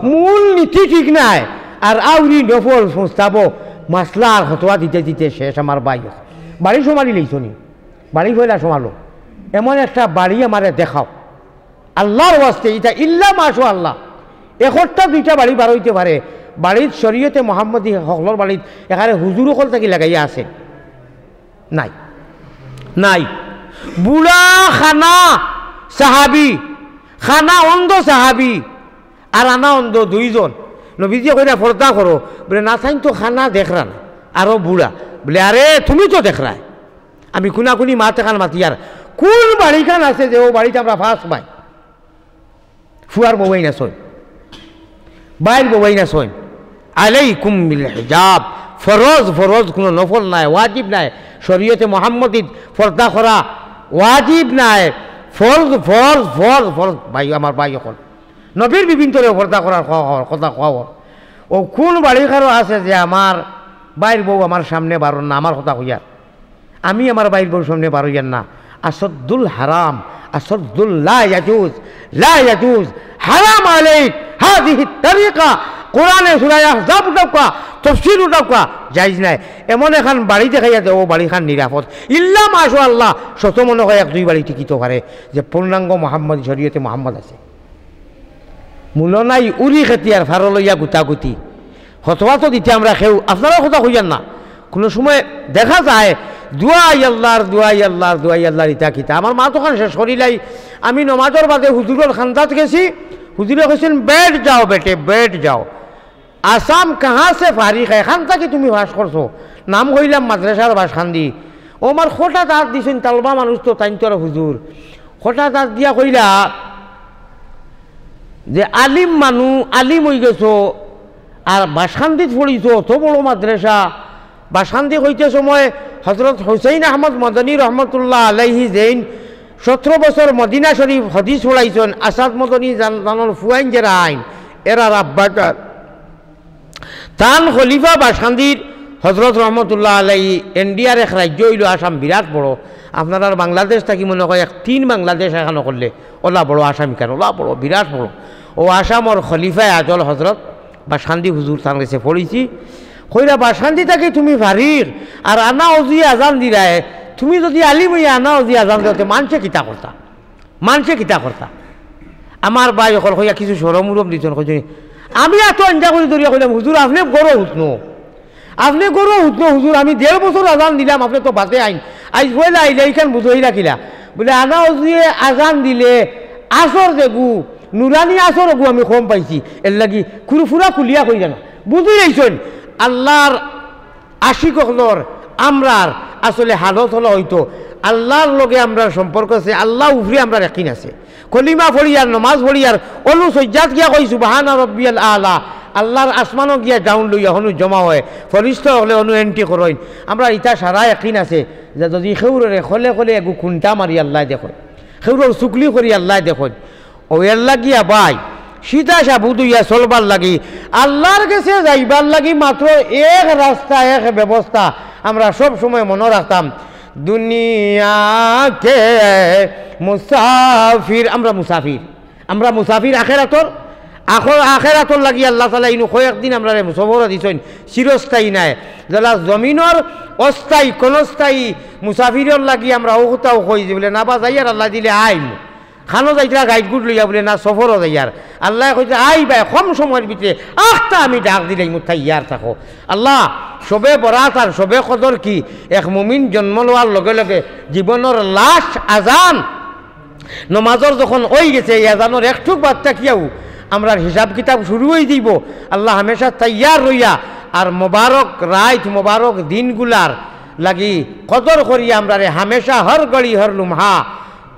মূল নীতি ঠিক নায়। আর আউরি নফল সংস্থাব মাসলা আর ফতোয়া দিতে দিতে শেষ আমার ভাই। বাড়ি সমালি লইছো নি? বাড়ি পয়লা সমালো। এমন একটা বাড়ি আমারে দেখাও। আল্লার ওয়াস্তে, ইটা ইল্লা মাশা আল্লাহ। একটা দুইটা বাড়ি বার অইতে পারে। বাড়িত শরীয়তে মোহাম্মদী হকলর বাড়িত এখানে হুজুর হকল থাকি লাগাইয়া আছে? নাই, নাই। বুড়া কানা সাহাবি, কানা অন্ধ সাহাবি, আর কানা অন্ধ দুইজন। নবীজিয়ে কইরা, "পর্দা করো।" বলে, "না, তাইন তো কানা দেখরা না, আরো বুড়া।" বলে, "আরে, তুমি তো দেখরায়।" আমি কুনাকুনি মাত এখান মাতিয়ার, কুন বাড়িখান আছে যে অউ বাড়িত আমরা ফাঁস পাই? ফুয়ার বউয়াইন আছইন, বাইর বউয়াইন আছইন। আলাইকুম বিল হিজাব, ফরজ, ফরজ, কুনু নফল নায়, ওয়াজিব নায়। শরীয়তে মোহাম্মদীত পর্দা করা ওয়াজিব নায়, ফরজ, ফরজ, ফরজ, ফরজ। ভাই, আমার ভাই অকল, নবীর বিবিন্তরে পর্দা করার ক-, ক-, কথা কওয়া। অউ কুন বাড়িখানো আছে যে আমার বাইর বউ আমার সামনে বারর না, আমার কথা কইয়ার? আমি আমার বাইর বউর সামনে বারইয়ার না। আসাদ্দুল হারাম, আসাদ্দুল লা ইয়াজুজ, লা ইয়াজুজ, হারাম আলাইক হাযিহিত তারিকা। কোরআনে সূরা আহজাব উঠাউক্কা, তফসির উঠাউক্কা, জায়েজ নায়। এমন এখান বাড়ি দেখাইয়া দেও, বাড়িখান নিরাপদ। ইল্লা মাশা আল্লাহ, শত মনে হয় এক দুই বাড়ি টিকিতো পারে যে পূর্ণাঙ্গ মোহাম্মদ, শরীয়তে মোহাম্মদ আছে। মূলো নাই উরি খেতিয়ার ফারো লইয়া গুতাগুতি। ফতোয়া তো দিতে আমরা কেউ, আপনারাও কথা কইয়ার না। কুনু সময় দেখা যায়, "দোয়াই আল্লার, দোয়াই আল্লার, দোয়াই আল্লার, ইতা কিতা?" আমার মাত অখান শেষ করিলাই, আমি নমাজর বাদে হুজুরর খান্দাত গেছি, হুজুরে কইছইন, "বেঠ যাও বেটে, বেঠ যাও।" আসাম কাহা সে ফারিগ, এখান থাকি তুমি পাশ করছো, নাম কইলাম মাদ্রাসার বাসখান্দি। অউ আমার খটা দাঁত দিছইন, তালবা মানুষ তো, তাইন তো আর হুজুর। খটা দাঁত দিয়া কইলা যে আলিম মানু, আলিম অইগেছো, আর বাসখান্দিত পড়িছো, অত বড় মাদ্রাসা। বাসখান্দি কইতে সময় হজরত হুসাইন আহমদ মদনী রহমতুল্লাহ আলাইহি যেইন সতরো বছর মদিনা শরীফ হদিস পড়াইছইন, আসাদ মদনী জান-, জানর ফুয়াইন যেরা আইন, এরার আব্বা তান। তান খলিফা বাসখান্দির হজরত রহমতুল্লাহ আলাইহি, ইন্ডিয়ার এক রাজ্য অইলো আসাম, বিরাট বড়। আপনারার বাংলাদেশ থাকি মনে হয় এক তিন বাংলাদেশ এখানো করলে, ওলা বড় আসাম ইখান, ওলা বড়, বিরাট বড়। অউ আসামর খলিফায়ে আজল হজরত বাসখান্দি হুজুর তান গেছে পড়িছি। কইরা, "বাসখান্দি থাকি তুমি ফারিগ, আর আনা অজুয়ে আজান দিরায়, তুমি যুদি আলিম অইয়া আনা অজুয়ে আজান দেও, তে মানষে কিতা করতা?" মানষে কিতা করতা? আমার ভাই অকল কইয়া কিছু শরম উরম দিছইন, কইছইন, আমি এত আঞ্জা করি ধরিয়া কইলাম, "হুজুর, আপনে গরো হুতনো, আপনে গরো হুতনো হুজুর, আমি দেড় বছর আজান দিলাম, আপনে তো বাদে আইন, আইজ পয়লা আইলা, ইখান বুঝাইলা কিলা?" বলে, "আনা অজুয়ে আজান দিলে আসর যেগু, নুরানি আসর অগু আমি কম পাইছি, এরলাগি কুরু ফুরা খুলিয়া কইরা না।" বুঝি লাইছইন, আল্লার আশিক অকলর আমরার আসলে হালত অলা অইতো, আল্লার লগে আমরার সম্পর্ক আছে, আল্লা উপরে আমরার একিন আছে। কলিমা পড়িয়ার, নমাজ পড়িয়ার, অনো সইজ্জাত গিয়া কই, "সুবহানা রব্বিয়াল আলা।" আল্লার আসমানো গিয়া ground লইয়া হনু জমা অয়, ফরিস্তা অকলে অনো entry করইন। আমরার ইতা সারা একিন আছে যে যুদি কেউররে খলে খলে এগু কুন্টা মারি আল্লায় দেখইন, কেউরর চুগলি করি আল্লায় দেখইন, অউ এরলাগিয়া ভাই, সিধা সাবুদ অইয়া চলবার লাগি, আল্লার গেছে যাইবার লাগি মাত্র এক রাস্তা, এক ব্যবস্থা। আমরা সব সময় মনো রাখতাম, দুনিয়া কে মুসাফির, আমরা মুসাফির, আমরা মুসাফির আখেরাতর, আখ-, আখেরাতর লাগি আল্লা তাআলা ইনো কয়েকদিন আমরারে সফর দিছইন, চিরস্থায়ী নায়। যেলা জমিনর অস্থায়ী, ক্ষণস্থায়ী মুসাফিরর লাগি আমরা অউ কথাও কই যে বুলে, "না বা যাইয়ার, আল্লায় দিলে আইমু।" খানো যাইতরা গাইড গুড লইয়া বুলে, "না, সফরো যাইয়ার।" আল্লায় কইছে, "আইবায়, কম সময়র ভিতরে আখতা আমি ডাক দিলাইমু, তৈয়ার থাকো।" আল্লা, শবে বরাত আর শবে কদর কি এক মুমিন জন্ম লওয়ার লগে লগে জীবনর last আজান, নমাজর যখন অই গেছে, এই আজানর একটুক বাদ থাকিয়াউ আমরার হিসাব কিতাব শুরু অই যাইবো। আল্লাহ হামেশা তৈয়ার রইয়া, আর মোবারক রাইত, মোবারক দিনগুলার লাগি কদর করিয়া আমরারে হামেশা হর ঘড়ি হর লুমহা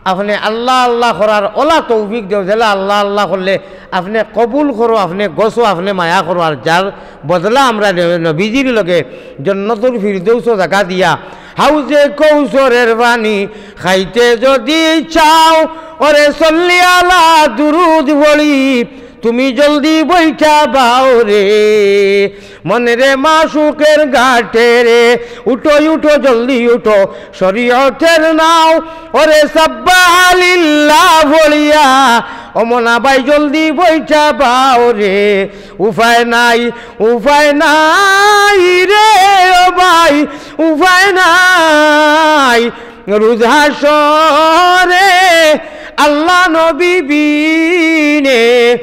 আপনে আল্লাহ আল্লাহ করার অলা তৌফিক দেও, যেলা আল্লাহ আল্লাহ করলে আপনে কবুল করো, আপনে গছো, আপনে মায়া করো, আর যার বদলা আমরা নে-, নবীজির লগে জন্নতুল ফিরদৌসো জাগা দিয়া, হাউজে কৌসরের পানি খাইতে যদি চাও, ওরে সল্লি আলা দুরুদ পড়ি তুমি জলদি বইঠা বাও রে, মনরে মাশুকের ঘাটে রে, উঠো উঠো জলদি উঠো, শরীয়তের নাও, ওরে সাব্বাহালিল্লাহ বলিয়া, ও মনা ভাই জলদি বইঠা বাও রে, উপায় নাই, উপায় নাই রে, ও ভাই, উপায় নাই। রোজ হাশরে আল্লাহ নবী বিনে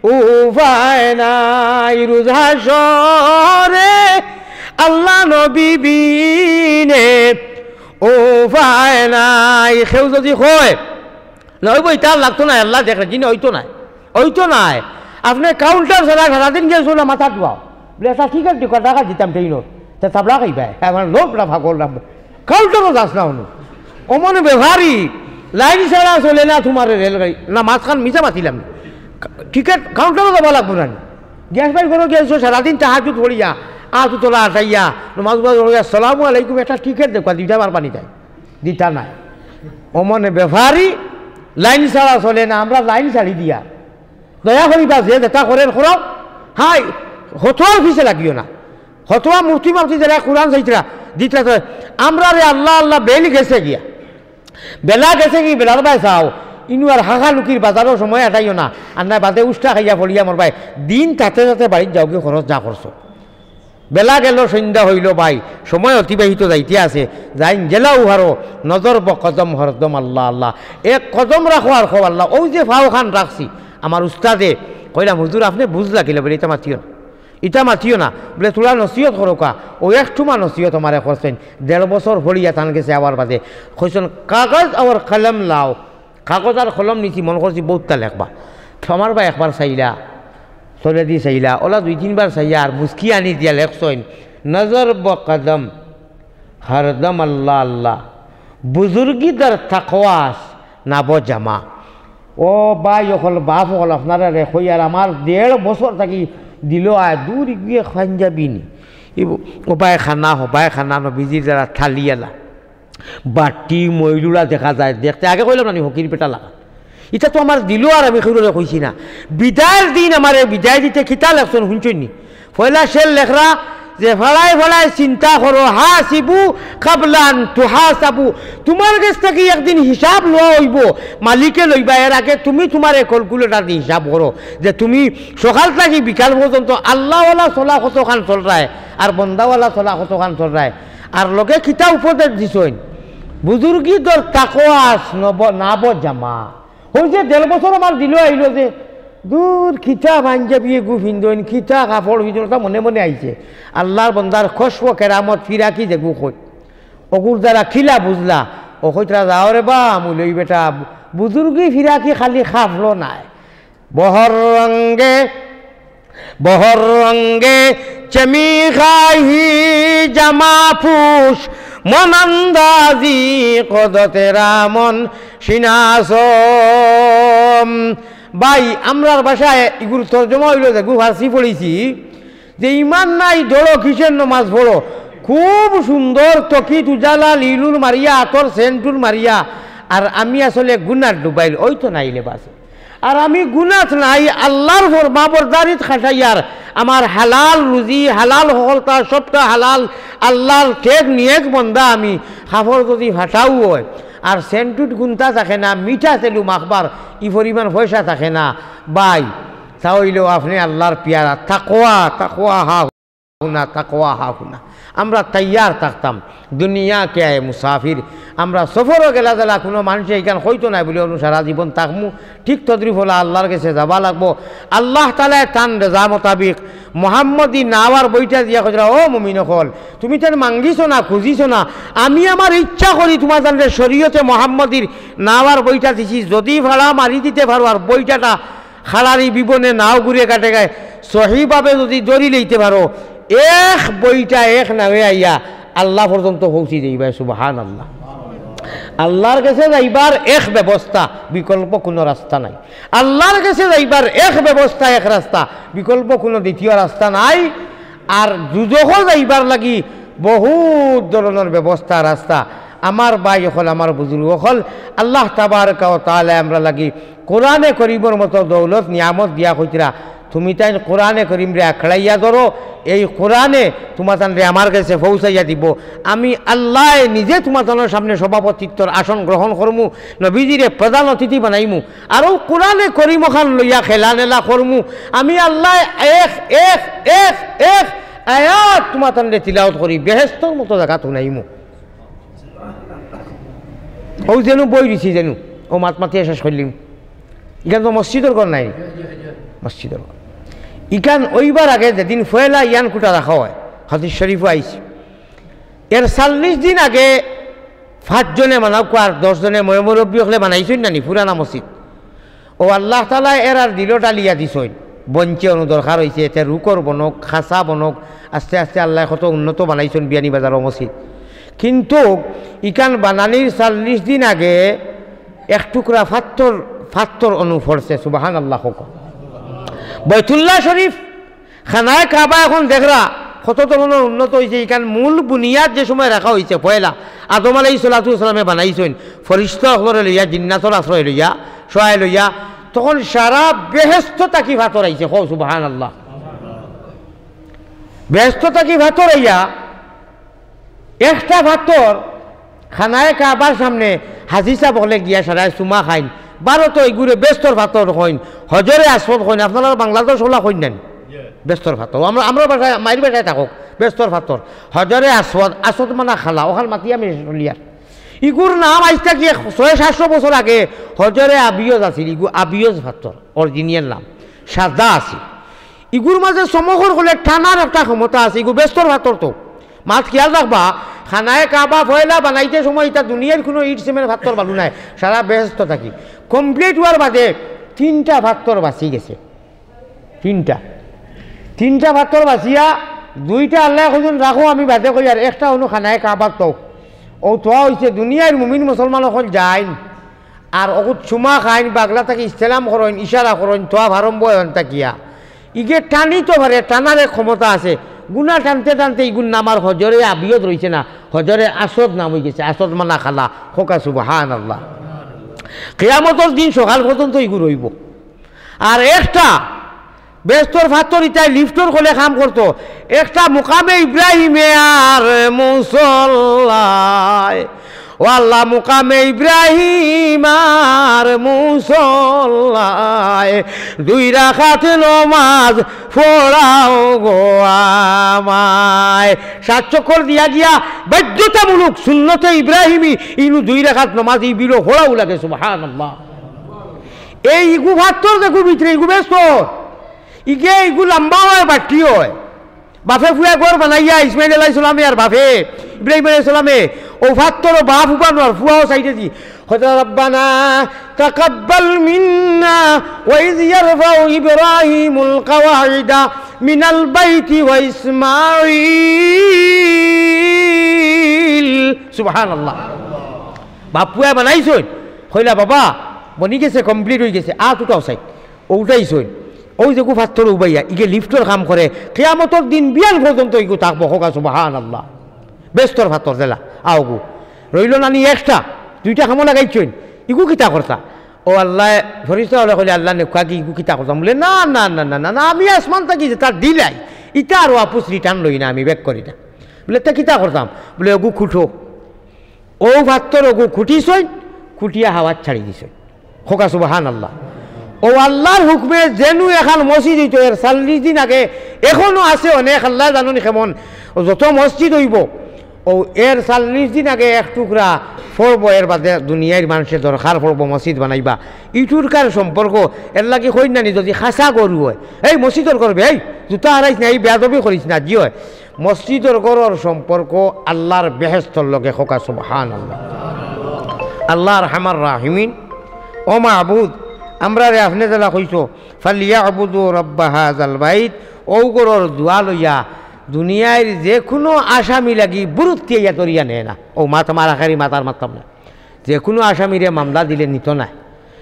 উপায় নাই, রোজ হাশরে আল্লাহ নবী বিনে উপায় নাই। কেউ যদি কয়, "না, অইবো, ইতা আর লাগতো নায়, আল্লাহ দেখরা", জি না, অইতো নায়, অইতো নায়। আপনে কাউন্টার ছাড়া সারাদিন গেছো না, মাথা ধোয়াও। বলে, "একটা টিকিট দিও, টাকা দিতাম ট্রেইনর।" তে তাবলা খাইবায়, আমার লোক না ফাগল না। কাউন্টারও যাস না অনো। অমন ব্যাপারি, লাইন ছাড়া চলে না তোমার রেলগাড়ি। না, মাঝখান মিছা মাতিলাম না। টিকিট কাউন্টারও যাওয়া লাগবো না। গ্যাস ভাই ঘরো গেছো, সারাদিন তাহাজুদ পড়িয়া, আত তোলা আটাইয়া, নমাজ উমাজ পড়িয়া, "আসসালামু আলাইকুম, একটা টিকিট দেখবা, দুইটা বার পানি দেয়।" দিতা নাই। অমনে ব্যাপারি, লাইন ছাড়া চলে না, আমরা লাইন ছাড়ি দিয়া। দয়া করিবা, যে যেটা করেন করো, হাই, হতোয়ার পিছে লাগিও না। হতোয়া মুফতি মাফতি যারা কোরআন চাইতরা, দিতরা তো, আমরা রে আল্লাহ আল্লাহ বেল গেছে গিয়া। বেলা গেছে কি, বেলার বায় চাও, ইনু আর হাঁকালুকির বাজারও সময় আটাইও না, আর না বাদে উষ্টা খাইয়া পড়িয়া মরবায়, দিন তাতে তাতে বাড়িত যাওগি খরচ যা করছো। বেলা গেল, সন্ধ্যা হইল ভাই, সময় অতিবাহিত যাইতে আছে, যাইন যেলাউ হারো, নজর বকদম হরদম আল্লাহ আল্লাহ, এক কদম রাখো আর কও আল্লাহ, অউ যে ফাও খান রাখছি, আমার উস্তাদে কইলাম, "হুজুর, আপনে বুঝলা কিলা?" বলে, "ইতা মাতিও না, ইতা মাতিও না।" বলে, "থুড়া নসিহত করো কা।" অউ এক ঠুমা নসিহত আমারে করছইন, দেড় বছর পড়িয়া তান গেছে আবার বাদে কইছইন, "কাগজ আর কলম লাও।" কাগজ আর কলম নিছি, মন করছি বউততা লেখবা। তো আমার ভাই একবার চাইলা, তলেদি চাইলা, অলা দুই তিনবার চাইয়া আর মুচকি আনি দিয়া লেখছইন, "নজর বকদম হরদম আল্লাহ আল্লাহ, বুজুর্গি দর তাকওয়াস নাবো জামা।" ও ভাই অকল, বাপ অকল, আপনারারে কই আর আমার দেড় বছর থাকি দিল আয় দূর গিয়ে খান যাবিনি। ও ভাই খানা, হ ভাই খানা, নবীজির যারা থালিয়ালা বাটি মইলুলা দেখা যায় দেখতে। আগে কইলাম না নি, হকির বেটা লাগা। ইটা তো আমার দিল আর আমি কেউরে কইছি না। বিদায়র দিন আমারে বিদায় দিতে কিতা লেখছইন হুনছইন নি? পয়লা শের লেখরা যে ফাড়ায় ফাড়ায় চিন্তা করো, হাসিবু কাবলা আন তুহাসাবু। তুমার গেছ থাকি একদিন হিসাব লওয়া অইবো, মালিকে লইবা, এর আগে তুমি তুমারে ক্যালকুলেটর দি হিসাব করো যে তুমি সকাল থাকি বিকাল পর্যন্ত আল্লাহওয়ালা চলা কতখান চলরায় আর বন্দাওয়ালা চলা কতখান চলরায়। আর লগে কিতা উপদেশ দিছইন, বুজুর্গি দর তাকওয়াস নব-, নাবো জামা। অউ যে দেড় বছর আমার দিল আইলো যে, দূর, কিতা পাঞ্জাবি এগু ফিন্দইন, কিতা কাপড় ফিন্দইন, অটা মনে মনে আইছে। আল্লাহর বন্দার কশফ কেরামত ফিরাকি যেগু কই। অগুর দ্বারা কিলা বুঝলা, অউ কইতরা, "যাও রে বা, মুলই বেটা, বুজুর্গি ফিরাকি খালি কাপড় নায়।" বহর রঙ্গে, বহর রঙ্গে চেমি খাহি জামা পুষ, মন আন্দাজি কদতেরা মন সিনাসম। ভাই, আমরার ভাষায় ইগুর তর্জমা অইলো যে, গু ফার্সি পড়ছি, যে ইমান নাই দড়ো, কিসের নমাজ পড়ো। খুব সুন্দর তকিত উজালা লিলুর মারিয়া, আতর সেন্টুর মারিয়া, আর আমি আসলে গুনার ডুবাইল, অউ তো নাইলে বাসে। আর আমি গুনাত নাই, আল্লাহর ফরমাবরদারিত খাটাইয়ার, আমার হালাল রুজি, হালাল হকলতা, সবটা হালাল, আল্লাহর ঠেক নিয়েক বন্দা আমি। কাপড় যদি ফাটাও অয়, আর সেন্টুট গুনতা থাকে না, মিঠা তেলু মাখবার ই পরিমাণ পয়সা থাকে না, ভাই, তা অইলেও আপনে আল্লাহর পিয়ারা, তাকওয়া, তাকওয়া হা হুনা, তাকওয়া হা হুনা। আমরা তৈয়ার থাকতাম। দুনিয়া কে আয়ে মুসাফির, আমরা সফরো গেলা যেলা কুনু মানষে ইখান কইতো নায় বুলে অনো সারা জীবন থাকমু। ঠিক তদ্রুপ অলা আল্লার গেছে যাওয়া লাগবো। আল্লাহ তাআলায় তান রেজা মোতাবিক মোহাম্মদী নাওয়ার বইটা দিয়া কইরা, "ও মুমিন অকল, তুমি তান মাঙ্গিছো না, খুজিছো না, আমি আমার ইচ্ছা করি তুমাতানরে শরীয়তে মোহাম্মদীর নাওয়ার বইটা দিছি, যুদি ফাড়া মারি দিতে পারো আর বইটাটা খাড়ারি বিবনে নাও ঘুরে কাটে গায়, সহিভাবে যুদি ধরি লইতে পারো, এক বইটা এক নাওয়ে আইয়া আল্লা পর্যন্ত পৌঁছি যাইবায়।" সুবহানাল্লাহ। আল্লার গেছে যাইবার এক ব্যবস্থা, বিকল্প কুনু রাস্তা নাই। আল্লার গেছে যাইবার এক ব্যবস্থা, এক রাস্তা, বিকল্প কুনু দ্বিতীয় রাস্তা নাই। আর দুজখো যাইবার লাগি বহুত ধরনর ব্যবস্থা, রাস্তা। আমার ভাই অকল, আমার বুজুর্গ অকল, আল্লাহ তাবারাকা ওয়া তাআলায় আমরার লাগি কোরআনে করিমর মতো দৌলত নিয়ামত দিয়া কইতরা, "তুমি তাইন কোরআনে করিমরে আঁকড়াইয়া ধরো, এই কোরআনে তুমাতানরে আমার গেছে পৌঁছাইয়া দিবো। আমি আল্লায় নিজে তুমাতানর সামনে সভাপতিত্বর আসন গ্রহণ করমু, নবীজিরে প্রধান অতিথি বানাইমু, আর অউ কোরআনে করিম অখান লইয়া খেলা নেলা করমু। আমি আল্লায় এক, এক, এক, এক আয়াত তুমাতানরে তিলাওত করি বেহেস্তর মতো জাগাত হুনাইমু।" অউ যেনু বই দিছি যেনু, অউ মাত মাতিয়া শেষ করলিমু। ইখান তো মসজিদর ঘর নায়, মসজিদর ঘর। ইখান অইবার আগে যেদিন পয়লা ইয়ান কুটা রাখা অয়, হাদিস শরীফো আইছে, এর চল্লিশ দিন আগে পাঁচজনে বানাউক্কা আর দশজনে ময়-মুরব্বি অকলে বানাইছইন না নি পুরানা মসজিদ। অউ আল্লাহ তাআলায় এরার দিলো ঢালিয়া দিছইন, বনছে অনো দরকার অইছে, এতে রুকর বনউক, খাসা বনউক, আস্তে আস্তে আল্লায় কত উন্নত বানাইছইন বিয়ানীবাজারো মসজিদ। কিন্তুক ইখান বানানির চল্লিশ দিন আগে এক টুকরা ফাত্তর, ফাত্তর অনো পড়ছে, সুবহানাল্লাহ কউক্কা। বাইতুল্লাহ শরীফ, খানায়ে কাবা অখন দেখরা কত ধরনর উন্নত অইছে। ইখান মূল বুনিয়াদ যে সময় রাখা অইছে পয়লা, আদম আলাইহিস সালাতু ওয়াস সালামে বানাইছইন, ফিরিস্তা অকলরে লইয়া, জিন্নাতর আশ্রয় লইয়া, সহায় লইয়া, তখন সারা বেহেস্ত থাকি ফাত্তর আইছে। কও সুবহানাল্লাহ। বেহেস্ত থাকি ফাত্তর আইয়া একটা ফাত্তর খানায়ে কাবার সামনে হাজি সাব অকলে গিয়া সারায় চুমা খাইন। ভারতো ইগুরে বেহেস্তর ফাত্তর কইন, হজরে আসওয়াদ কইন। আপনারার বাংলাদেশ অলা কইন না নি? বেহেস্তর ফাত্তর। আমরা, আমরার ভাষায়, মাইর ভাষায় থাকউক, বেহেস্তর ফাত্তর। হজরে আসওয়াদ, আসওয়াদ মানা কালা, অখান মাতিয়া আমি শেষ করলিয়ার। ইগুর নাম আইজ থাকি এক ছয় সাতশো বছর আগে হজরে আবিয়জ আছিল, ইগু আবিয়জ ফাত্তর, original নাম, সাদা আছিল। ইগুর মাঝে চমকর অকলে টানার একটা ক্ষমতা আছে, ইগু বেহেস্তর ফাত্তর তো। মাত খিয়াল রাখবা, খানায়ে কাবা পয়লা বানাইতে সময় ইতা দুনিয়ার কুনু ইট সিমেন্ট ফাত্তর বালু নায়, সারা বেহেস্ত থাকি। Complete অওয়ার বাদে তিনটা ফাত্তর বাচি গেছে, তিনটা, তিনটা ফাত্তর বাচিয়া দুইটা আল্লায় কইছইন, "রাখো, আমি বাদে কইয়ার", একটা অনো খানায়ে কাবাত থও। অউ থওয়া অইছে, দুনিয়ার মুমিন মুসলমান অকল যাইন, আর অগুত চুমা খাইন, বাগলা থাকি ইস্তেলাম করইন, ইশারা করইন, তওয়াফ আরম্ভ অয় অন থাকিয়া। ইগে টানিতো পারে, টানার এক ক্ষমতা আছে। গুনা টানতে টানতে ইগুর নাম আর হজরে আবিয়দ রইছে না, হজরে আসওয়াদ নাম অইগেছে, আসওয়াদ মানা কালা। কউক্কা সুবহানাল্লাহ। কিয়ামতর দিন সকাল পর্যন্ত ইগু রইবো। আর একটা বেহেস্তর ফাত্তর ইতায় লিফটর কলে কাম করতো, একটা মুকামে ইব্রাহিমে আর মুসল্লায়, ও আল্লাহ, মুকামে ইব্রাহিম আর মুসল্লায় দুই রাকাত নমাজ পড়াও গো আমায়। সাত চক্কর দিয়া গিয়া বাধ্যতামূলক সুন্নতে ইব্রাহিমী ইনু দুই রাকাত নমাজ ই বিলো পড়াও লাগে। সুবহানাল্লাহ। এই ইগু ফাত্তর দেখো ভিতরে, ইগু বেহেস্ত। ইগে ইগু লম্বা অয়, বাট্টি অয়। বাফে ফুয়া ঘর বানাইয়া ইসমাইল আলাইহিস সালামে আর বাফে ইব্রাহিম আলাইহিস সালামে অউ ফাত্তরো বাফ উবানো আর ফুয়াও সাইডে দি। কইতা, "রাব্বানা তাকাব্বাল মিন্না ওয়া ইয ইয়ারফাউ ইব্রাহিমুল কাওয়াইদা মিনাল বাইতি ওয়া ইসমাইল।" সুবহানাল্লাহ। বাফ ফুয়া বানাইছইন, কইলা, "বাবা, বনি গেছে, complete অইগেছে, আত উঠাও সাইড।" অউ উঠাইছইন। অউ যেগু ফাত্তর উবাইয়া, ইগে লিফটর কাম করে, কিয়ামতর দিন বিয়ান পর্যন্ত ইগু থাকবো। কউক্কা সুবহানাল্লাহ। বেহেস্তর ফাত্তর যেলা, আওগু। রইলো না নি একটা, দুইটা কামো লাগাইছইন, ইগু কিতা করতা? অউ আল্লায়, ফিরিস্তা অকলে কইলে, "আল্লাহ, নেউক্কা কি ইগু কিতা করতা?" বুলে, "না, না, না, না, না, না, আমি আসমান থাকি যেতা দিলাই, ইতা আর ওয়াপুস return লই না, আমি back করি না।" বুলে, "তে কিতা করতাম?" বুলে, "অগু খুটো।" অউ ফাত্তর অগু খুটিছইন, খুটিয়া হাওয়াত ছাড়ি দিছইন। কউক্কা সুবহানাল্লাহ। অউ আল্লার হুকমে যেনু এখান মসজিদ অইতো, এর চাল্লিশ দিন আগে, এখনো আছে অনেক, আল্লায় জানইন কেমন, অউ যত মসজিদ অইবো, অউ এর চাল্লিশ দিন আগে এক টুকরা পড়বো, এর বাদে দুনিয়ার মানষে দরকার পড়বো মসজিদ বানাইবা। ইটুরকার সম্পর্ক, এরলাগি কইন না নি, যুদি খাসা গরু অয়, "এই মসজিদর করবে, এই জুতা হারাইস না, এই বেয়াদবি করিস না", জি অয়। মসজিদর ঘরর সম্পর্ক আল্লার বেহেস্তর লগে, কউক্কা সুবহানাল্লাহ। আল্লাহ আরহামার রাহিমিন, ও মাবুদ, আমরারে আপনে যেলা কইছো, "ফালিয়াবুদু রাব্বা হাযাল বাইত", অউ ঘরর দোয়া লইয়া দুনিয়ার যেকুনু আসামি লাগি বুরুত্তি আইয়া ধরিয়া নেয় না। অউ মাত আমার আখেরি মাত, আর মাততাম না। যেকুনু আসামিরে মামলা দিলে নিতো নায়।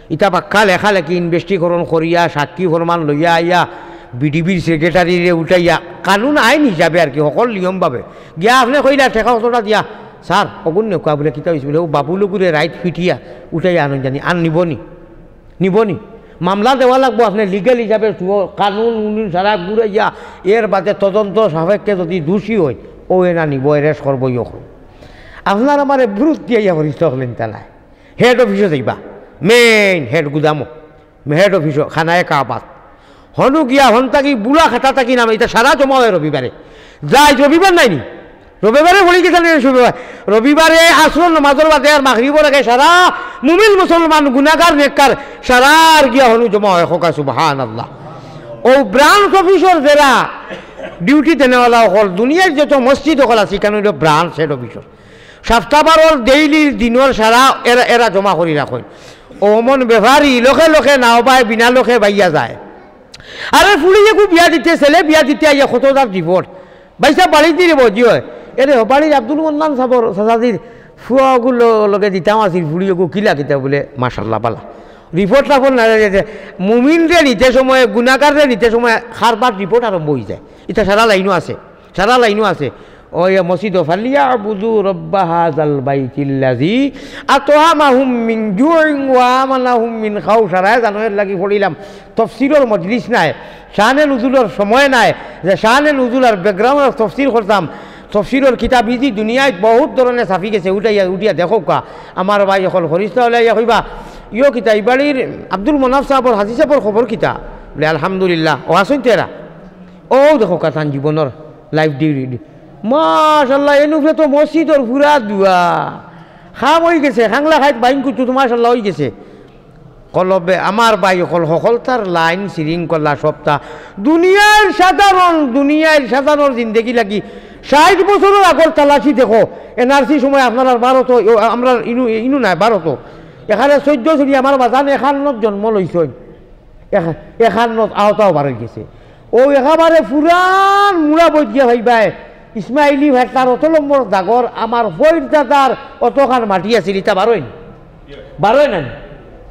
ইতা বাক্কা লেখালেখি, ইনভেস্টিগেশন করিয়া, সাক্ষী ফরমান লইয়া আইয়া, বিডিবির সেক্রেটারিরে উঠাইয়া, কানুন আইন হিসাবে আর কি, হকল নিয়মভাবে। গিয়া আপনে কইলা, "টেকা অতটা দিয়া, স্যার, অগুন নেউক্কা বুলে কিতা অইছে?" বুলে, "অউ বাবুল অগুরে রাইত ফিটিয়া উঠাইয়া আনইন জানি, আর নিবো নি?" নিবো নি? মামলা দেওয়া লাগবো, আপনে লিগ্যাল হিসাবে শুভ কানুন উনুন সারা ঘুরাইয়া, এর বাদে তদন্ত সাপেক্ষে যুদি দোষী অয়, অউ এনা নিবো, অ্যারেস্ট করবো, ইয়ে করবো। আপনার আমারে বুরুত্তি আইয়া ফরিস্তা অকলে নিতা নায়। হেড অফিসো যাইবা, মেইন হেড গুদামো, হেড অফিসো, খানায়ে কাবাত। হনু গিয়া হন থাকি বুড়া খাতা থাকি নামে, ইতা সারা জমা অয় রবিবারে। যাই, রবিবার নায় নি? রবিবারে পড়ি গেছে না, রবিবার। রবিবারে আসরর নমাজর বাদে আর মাগরিবর আগে সারা মুমিন মুসলমান গুনাগার নেককার সারা আর গিয়া হনু জমা অয়, কউক্কা সুবহানাল্লাহ। অউ ব্রাঞ্চ অফিসর যেরা ডিউটি দেনেওয়ালা অকল, দুনিয়ার যত মসজিদ অকল আছে, ইখান অইলো ব্রাঞ্চ হেড অফিসর। সাপ্তাবারর ডেইলি দিনর সারা এরা, এরা জমা করি রাখইন। অউ অমন ব্যাপারী লগে লগে নাও বায়, বিনা লগে বাইয়া যায়। আরে ফুড়ি এগু বিয়া দিতে, ছেলে বিয়া দিতে আইয়া কত তার রিপোর্ট। ভাইসাব বাড়িত নি রে বজি অয়। এরে হ, বাড়ির আব্দুল মান্নান সাবর চাচাজির ফুয়া অগুর ল-, লগে দিতাম আছিল, ফুড়ি এগু কিলা কিতা বুলে, মাশাল্লাহ, বালা। রিপোর্ট টাপোর্ট না দিতে, মুমিনরে নিতে সময়, গুনাগাররে নিতে সময়, কারবার রিপোর্ট আরম্ভ অইযায়। ইতা সারা লাইনো আছে, সারা লাইনো আছে। অউ মসজিদো, "ফালিয়াবুদু রাব্বা হাযাল বাইতিল্লাযী আতআমাহুম মিন জুইন ওয়া আমানাহুম মিন খাউফ।" সারায় জানো এরলাগি পড়িলাম। তফসিরর মজলিস নায়, শানে নুজুলর সময় নায়, যে শানে নুজুল আর ব্যাকগ্রাউন্ডর তফসির করতাম। তফসিরর কিতাব ইজি দুনিয়াত বহুত ধরনে ছাপি গেছে, উঠাইয়া, উঠিয়া দেখউক্কা। আমার ভাই অকল ফরিস্তা অকলে আইয়া কইবা, "ইয়ো কিতা, ই বাড়ির আব্দুল মনাফ সাবর, হাজি সাবর খবর কিতা?" বুলে, "আলহামদুলিল্লাহ।" অউ আছইন তো এরা। অউ দেখউক্কা তান জীবনর লাইফ ডিউটি। মাশাল্লাহ, এন উপরে তো মসজিদর পুরা দোয়া। কাম অইগেছে, খাংলা খাইত বাইন কুচু তো মাশাল্লাহ অইগেছে। কলবে আমার ভাই অকল, হকলতার লাইন শৃঙ্খলা সপ্তাহ। দুনিয়ার সাধারণ, দুনিয়ার সাধারণ জিন্দেগি লাগি ষাইট বছরর আগর তালাশি দেখো। এনআরসি সময় আপনারার ভারতো, ও, আমরার ইনু, ইনু নায়, ভারতো। এখানে চৈদ্দ চুরি আমার বাজান একান্নত জন্ম লইছইন। এখ-, একান্নত আওতাও বার অইগেছে। অউ একেবারে পুরান মুড়া বইত গিয়া পাইবায়, ইসমাইলি ভাট্টার অত লম্বর জাগর আমার ফইর দাদার অতখান মাটি আছিল, ইতা বারইন? বারইন না নি?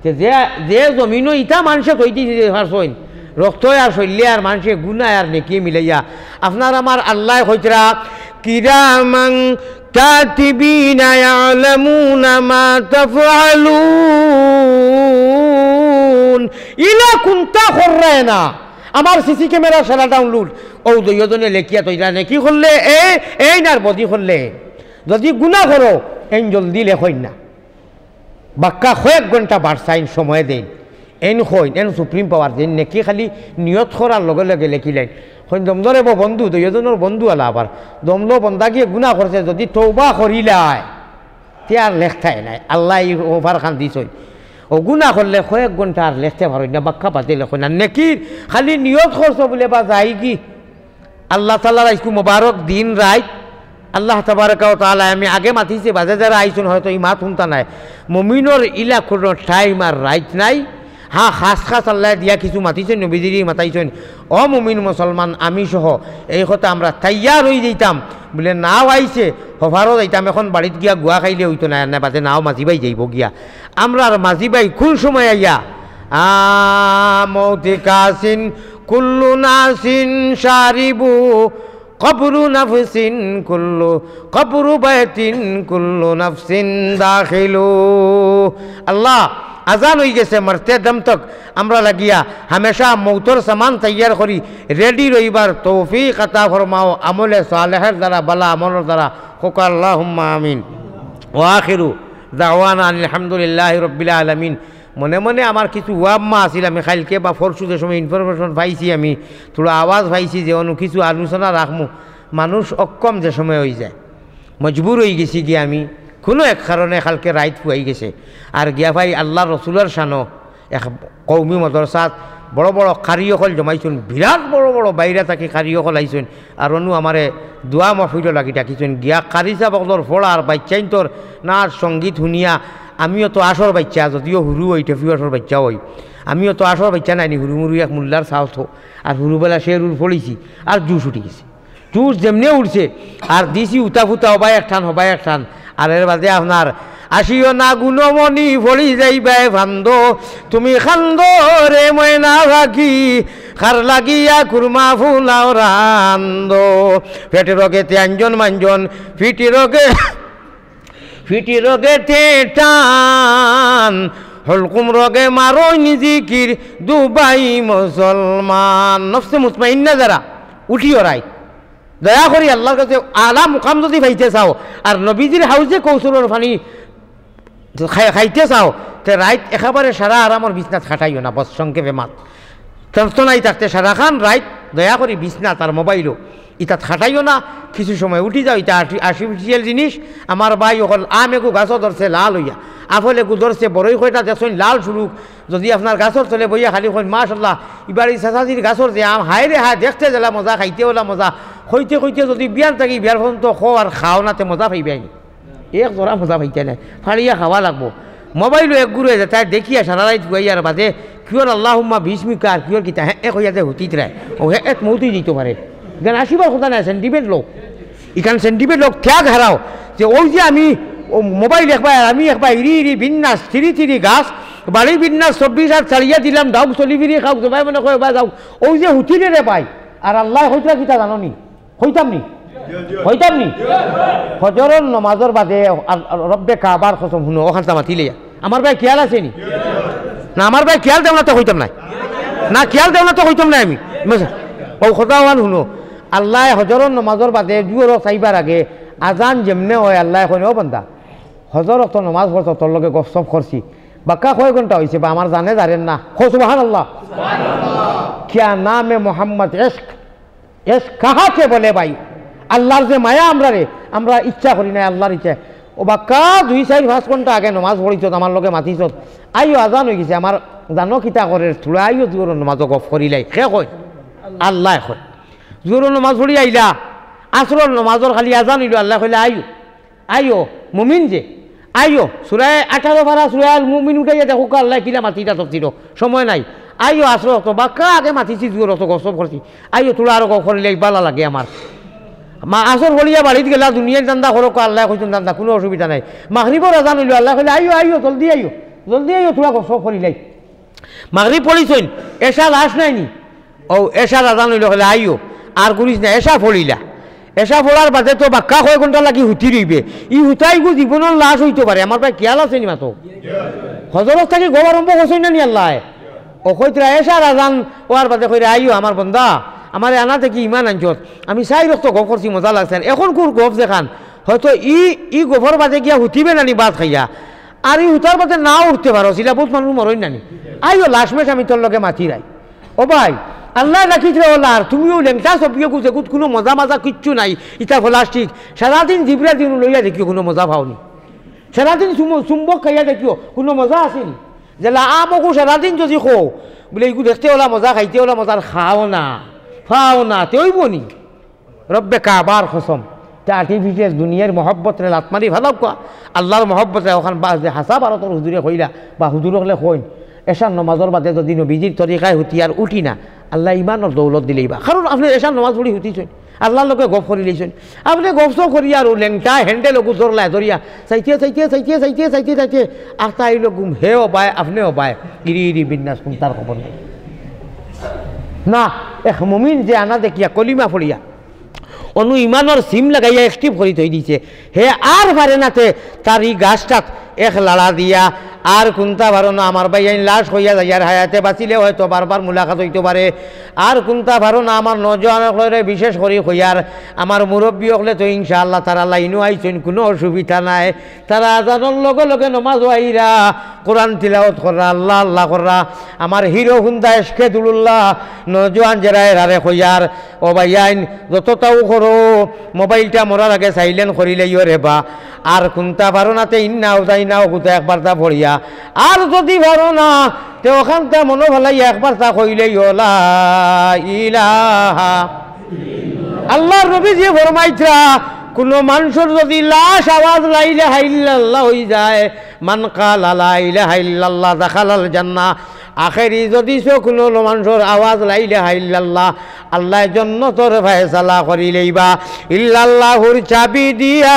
তে যে, যে জমিনো ইতা মানষে থই দিছে পারছইন, রক্তয় আর শইল্লে আর মানষে গুনায় আর নেকিয়ে মিলাইয়া, আপনার আমার আল্লায় কইতরা, "কিরামান কাতিবিনা ইয়ালামুনা মা তাফআলুন।" ইলা কুন্তা কররায় না। আমার সিসি ক্যামেরা সারা ডাউনলোড। অউ দুইওজনে লেখিয়া থইরা, নেকি করলে এ, এইন আর বদি করলে। যুদি গুনা করো, এইন জলদি লেখইন না। বাক্কা কয়েক ঘন্টা বারছাইন সময় দেইন। এইন কইন, এইন সুপ্রিম পাওয়ার দেইন, নেকি খালি নিয়ত করার লগে লগে লেখিলাইন। কইন, "দমদরে বো বন্ধু, দুইওজনর বন্ধু আলা আবার। দমলো বন্দাগিয়ে গুনা করছে, যুদি তওবা করিলায়।" তে আর লেখতায় নায়। আল্লায় ই অফার খান দিছইন। অউ গুনা করলে কয়েক ঘন্টা আর লেখতে পারইন না, বাক্কা বাদে লেখইন না। নেকির খালি নিয়ত করছো বুলে বা যায়গি। আল্লাহ তাআলার আইজকু মোবারক দিন রাইত। আল্লাহ তাবারাকা ওয়া তাআলায়, আমি আগে মাতিছি, বাদে যেরা আইছইন হয়তো ই মাত হুনতা নায়। মুমিনর ইলা কুনু টাইম আর রাইত নাই। হ্যাঁ, খাছ খাছ আল্লায় দিয়া কিছু মাতিছইন, নবীজিরে মাতাইছইন। ও মুমিন মুসলমান, আমি সহ এই কথা আমরা তৈয়ার অই যাইতাম। বুলে, "নাও আইছে, হফারও যাইতাম, এখন বাড়িত গিয়া গুয়া খাইলে অইতো নায়, আর নায় বাদে নাও মাঝি ভাই যাইবো গিয়া।" আমরার মাঝি ভাই কুন সময় আইয়া, "আ মৌতি কাসিন কুল্লু নাসিন শারিবু।" কবরু নাফসিন কুল্লু, কবরু বাইতিন কুল্লু নাফসিন দাখিলু। আল্লাহ, আজান অইগেছে, মরতে দম তক আমরা লাগিয়া হামেশা মৌতর সামান তৈয়ার করি, রেডি রইবার তৌফিক আতা ফরমাও, আমলে সালেহের দ্বারা, বালা আমলর দ্বারা। কউক্কা আল্লাহুম্মা আমিন। ওয়া আখিরু দাওয়ানা আনিল হামদুলিল্লাহি রাব্বিল আলামিন। মনে মনে আমার কিছু ওয়াম্মা আছিল, আমি কাইলকে বা পরশু যে সময় ইনফরমেশন পাইছি, আমি থুড়া আওয়াজ পাইছি যে অনো কিছু আলোচনা রাখমু, মানুষ অক্ষম যে সময় অইযায়, মজবুর অইগেছি গিয়া আমি কুনু এক কারণে কালকে রাইত পুয়াই গেছে। আর গিয়া পাই আল্লার রসুলর শানো এক কওমি মাদ্রাসাত বড় বড় কারি অকল জমাইছইন, বিরাট বড় বড় বাইরা থাকি কারি অকল আইছইন। আর অনো আমারে দোয়া মাহফিলো লাগি ডাকিছইন। গিয়া কারি সাব অকলর পড়া আর বাইচ্চাইন্তর নাচ সঙ্গীত হুনিয়া আমিও তো আশর বাইচ্চা, যদিও হুরু অই, টেফিউ আশর বাইচ্চা অই, আমিও তো আশর বাইচ্চা নায়নি, হুরু মুরু এক মুল্লার ছাওত, আর হুরুবেলা শের উর পড়ছি, আর জুশ উঠি গেছে। জুশ যেমনে উঠছে, আর দিছি উতা ফুতা, হবায় এক টান, হবায় এক টান। আর এর বাদে আপনার আসিও না গুণমণি, পড়ি যাইবায় ফান্দ, তুমি খান্দো রে ময়না পাখি, খার লাগিয়া কুরমা ফুলাও রান্দো। পেট রোগেতে আঞ্জন মাঞ্জন, পিঠি রোগে, পিঠি রোগেতে টান, হলকুম রোগে মারইন জিকির, দুবাই মুসলমান। নফসে মুতমাইন্না যারা, উঠিও রাইত। দয়া করি আল্লার কাছে আলা মুকাম যদি পাইতে চাও, আর নবীজির হাউজে কৌসরর পানি খাই-, খাইতে চাও, তে রাইত একেবারে সারা আরামর বিছনাত খাটাইও না, বস সংক্ষেপে মাত। টেনশন নাই থাকতে সারাখান রাইত দয়া করি বিছনাত আর মোবাইলো ইতাত খাটাইও না, কিছু সময় উঠি যাও, ইতা আর্টি-, আর্টিফিশিয়াল জিনিস। আমার ভাই অকল আম এগু গাছো ধরছে লাল অইয়া, আপেল এগু ধরছে, বড়ই কয়টা দেখছইন লাল শুরুক, যদি আপনার গাছর তলে বইয়া খালি কইন, "মাশাল্লাহ, ইবার ই চাচাজির গাছর যে আম, হায় রে হায়, দেখতে যেলা মজা, খাইতে ওলা মজা।" কইতে কইতে যদি বিয়ান থাকি বিয়ার পর্যন্ত খো আর খাও না, তে মজা পাইবায় নি? এক জোড়া মজা পাইতায় নায়, ফাড়িয়া খাওয়া লাগবো। মোবাইলো এক গুরু যেতায় দেখিয়া সারা রাইত পুয়াইয়ার বাদে কিওর আল্লাহুম্মা বিসমিকা আর কিওর কিতা, হে, এ কইয়া যে হুতিত রায়, ও হে, এত মৌতি দিতে পারে। ইখান আসিবার কথা নায়, সেন্টিমেন্ট লোক। ইখান সেন্টিমেন্ট লোক ত্যাগ হারাও। যে ওই যে আমি, ও মোবাইল একবার আর আমি একবার ইরি ইরি বিন্যাস, থিরি থিরি গাছ, বাড়ি বিন্যাস চব্বিশ হাত ছাড়িয়া দিলাম, ডাউক চলি ফিরি খাউক, জবাই মনে কয় বা যাউক। ওই যে হুতিরে রে ভাই, আর আল্লায় কইতরা কিতা জানো নি? কইতাম নি? কইতাম নি? ফজরর নমাজর বাদে আর, আর রব্বে কাবার কসম হুনো, অখানতা মাতিলে আমার ভাই খিয়াল আছে নি? না, আমার ভাই খিয়াল দেও না তো কইতাম নায়। না, খিয়াল দেও না তো কইতাম নায় আমি। বুঝছো? ও কথা অখান হুনো। আল্লায় হজরর নমাজর বাদে জুহরর চাইবার আগে আজান যেমনে অয়, আল্লায় কইন, "ও বান্দা, হজর অক্ত নমাজ পড়ছো, তোর লগে গফসফ করছি। বাক্কা কয় ঘন্টা অইছে বা আমার জানে যারের না।" কও সুবহানাল্লাহ। কিয়া নামে মোহাম্মদ এশক, এশক কাহাকে বলে ভাই? আল্লার যে মায়া আমরারে, আমরা ইচ্ছা করি না, আল্লার ইচ্ছা। ও বাক্কা দুই, চাইর, পাঁচ ঘন্টা আগে নমাজ পড়িছত, আমার লগে মাতিছত, আইও আজান অইগেছে, আমার জানো কিতা করের, থুড়া আইও জুহরর নমাজো গফ করিলাই। কে কয়? আল্লায় কয়। জুহরর নমাজ পড়ি আইলা, আসরর নমাজর খালি আজান অইলো, আল্লায় কইলা, "আইও, আইও, মুমিন যে, আইও।" সূরায়ে আঠারো পারা সূরায়ে আল মুমিন উঠাইয়া দেখউক্কা, আল্লায় কিলা মাতিরা তফসিরো, সময় নাই। "আইও, আসর অক্ত, বাক্কা আগে মাতিছি, জুহর অক্ত গফসফ করছি। আইও, থুড়া আরো গফ করিলাই, বালা লাগে আমার।" মা আসর পড়িয়া বাড়িত গেলা, দুনিয়ার ধান্দা করউক্কা, আল্লায় কইছইন ধান্দা, কুনু অসুবিধা নাই। মাগরিবর আজান অইলো, আল্লায় কইলা, "আইও, আইও, জলদি আইও, জলদি আইও, থুড়া গফসফ করিলাই।" মাগরিব পড়িছইন, এশা লাশ নাই নি? ও এশার আজান অইলো, কইলা, "আইও, আর করিস না।" এশা পড়িলা। এশা পড়ার বাদে তো বাক্কা কয় ঘন্টা লাগি হুতি রইবে। ই হুতাইগু জীবনর লাশ অইতো পারে। আমার ভাই খিয়াল আছে নি মাতো? হজরত থাকি গফ আরম্ভ করছইন না নি আল্লায়? ও কইতরা এশার আজান অওয়ার বাদে কইরা, "আইও আমার বন্দা, আমারে আনা দেখি ইমান আনছত। আমি চাইর অক্ত গফ করছি, মজা লাগছে।" আর অখনকুর গফ যেখান, হয়তো ই, ই গফর বাদে গিয়া হুতিবে না নি ভাত খাইয়া। আর ই হুতার বাদে না উঠতে পারো, ইলা বউত মানুষ মরইন না নি। আইও লাশমেশ আমি তোর লগে মাতিরাই। ও ভাই, আল্লায় রাখিতরা অলা, আর তুমিও লেংটা সবিয়ে গুছে গুত কুনু মজা মাজা কিচ্ছু নাই। ইতা প্লাস্টিক, সারাদিন জিবরা দিন লইয়া দেখিও কুনু মজা পাও নি। সারাদিন চুম-, চুম্বক খাইয়া দেখিও কুনু মজা আছে নি। যেলা আম অগু সারাদিন যদি খো, বুলে ইগু দেখতে অলা মজা, খাইতে অলা মজা, আর খাও না, পাও না, তে অইবো নি? রব্বে কাবার কসম, তে আর্টিফিশিয়াল দুনিয়ার মহব্বতরে লাত মারি ফালাউক্কা, আল্লার মহব্বতরে অখান বা যে হাছা ভারতর হুজুরে কইলা, বা হুজুর অকলে কইন, এশার নমাজর বাদে যদি নবীজির তরিকায় হুতি আর উঠি না, আল্লায় ইমানর দৌলত দিলাইবা। কারণ আপনে এশার নমাজ পড়ি হুতিছইন, আল্লার লগে গফ করিলাইছইন, আপনে গফ সফ করিয়া আর ও লেংটা হ্যান্ডেল অগু ধরলায় ধরিয়া, চাইতে, চাইতে, আখতা আইলো ঘুম, হেও বায়, আপনেও বায়, ইরি ইরি বিন্যাস, কুন্তার খবর নাই। না, এক মুমিন যে আনা দেখিয়া কলিমা পড়িয়া, অনো ইমানর সিম লাগাইয়া অ্যাক্টিভ করি থই দিছে। হে আর পারে না তে তার ই গাছটাত এক লাড়া দিয়া, আর কুন্তা পারো না আমার ভাইয়াইন, লাশ কইয়া যাইয়ার, হায়াতে বাঁচিলে হয়তো বারবার মুলাকাত অইতো পারে। আর কুন্তা পারো না আমার নওজোয়ান অকলরে বিশেষ করি কইয়ার, আমার মুরব্বি অকলে তো ইনশাআল্লাহ তারা লাইনও আইছইন, কুনু অসুবিধা নাই। তারা আজানর লগে লগে নমাজও আইরা, কোরআন তিলাওয়াত কররা, আল্লাহ আল্লাহ কররা। আমার হিরো হুন্দা এশকে দুলুল্লাহ নওজোয়ান যেরা এরারে কইয়ার, ও ভাইয়াইন, যততাউ করো, মোবাইলটা মরার আগে silent করিলাইও রে বা। আর কুন্তা পারো না তে ইন্না উদাইনা ও কুতা একবারতা পড়িয়া। আর যুদি পারো না, তে অখানতা মনো ফালাইয়া একবারতা কইলাইও লা ইলাহা। আল্লাহর নবীজিয়ে ফরমাইতরা, কুনু মানষর যুদি লাশ আওয়াজ লা ইলাহা ইল্লাল্লাহ অইযায়, মান ক্বালা লা ইলাহা ইল্লাল্লাহ দাখালাল জান্নাহ। আখেরি যুদি সে কুনু মানষর আওয়াজ লা ইলাহা ইল্লাল্লাহ, আল্লায় জন্নতর ফয়সালা করিলাইবা। ইল্লাল্লাহুর চাবি দিয়া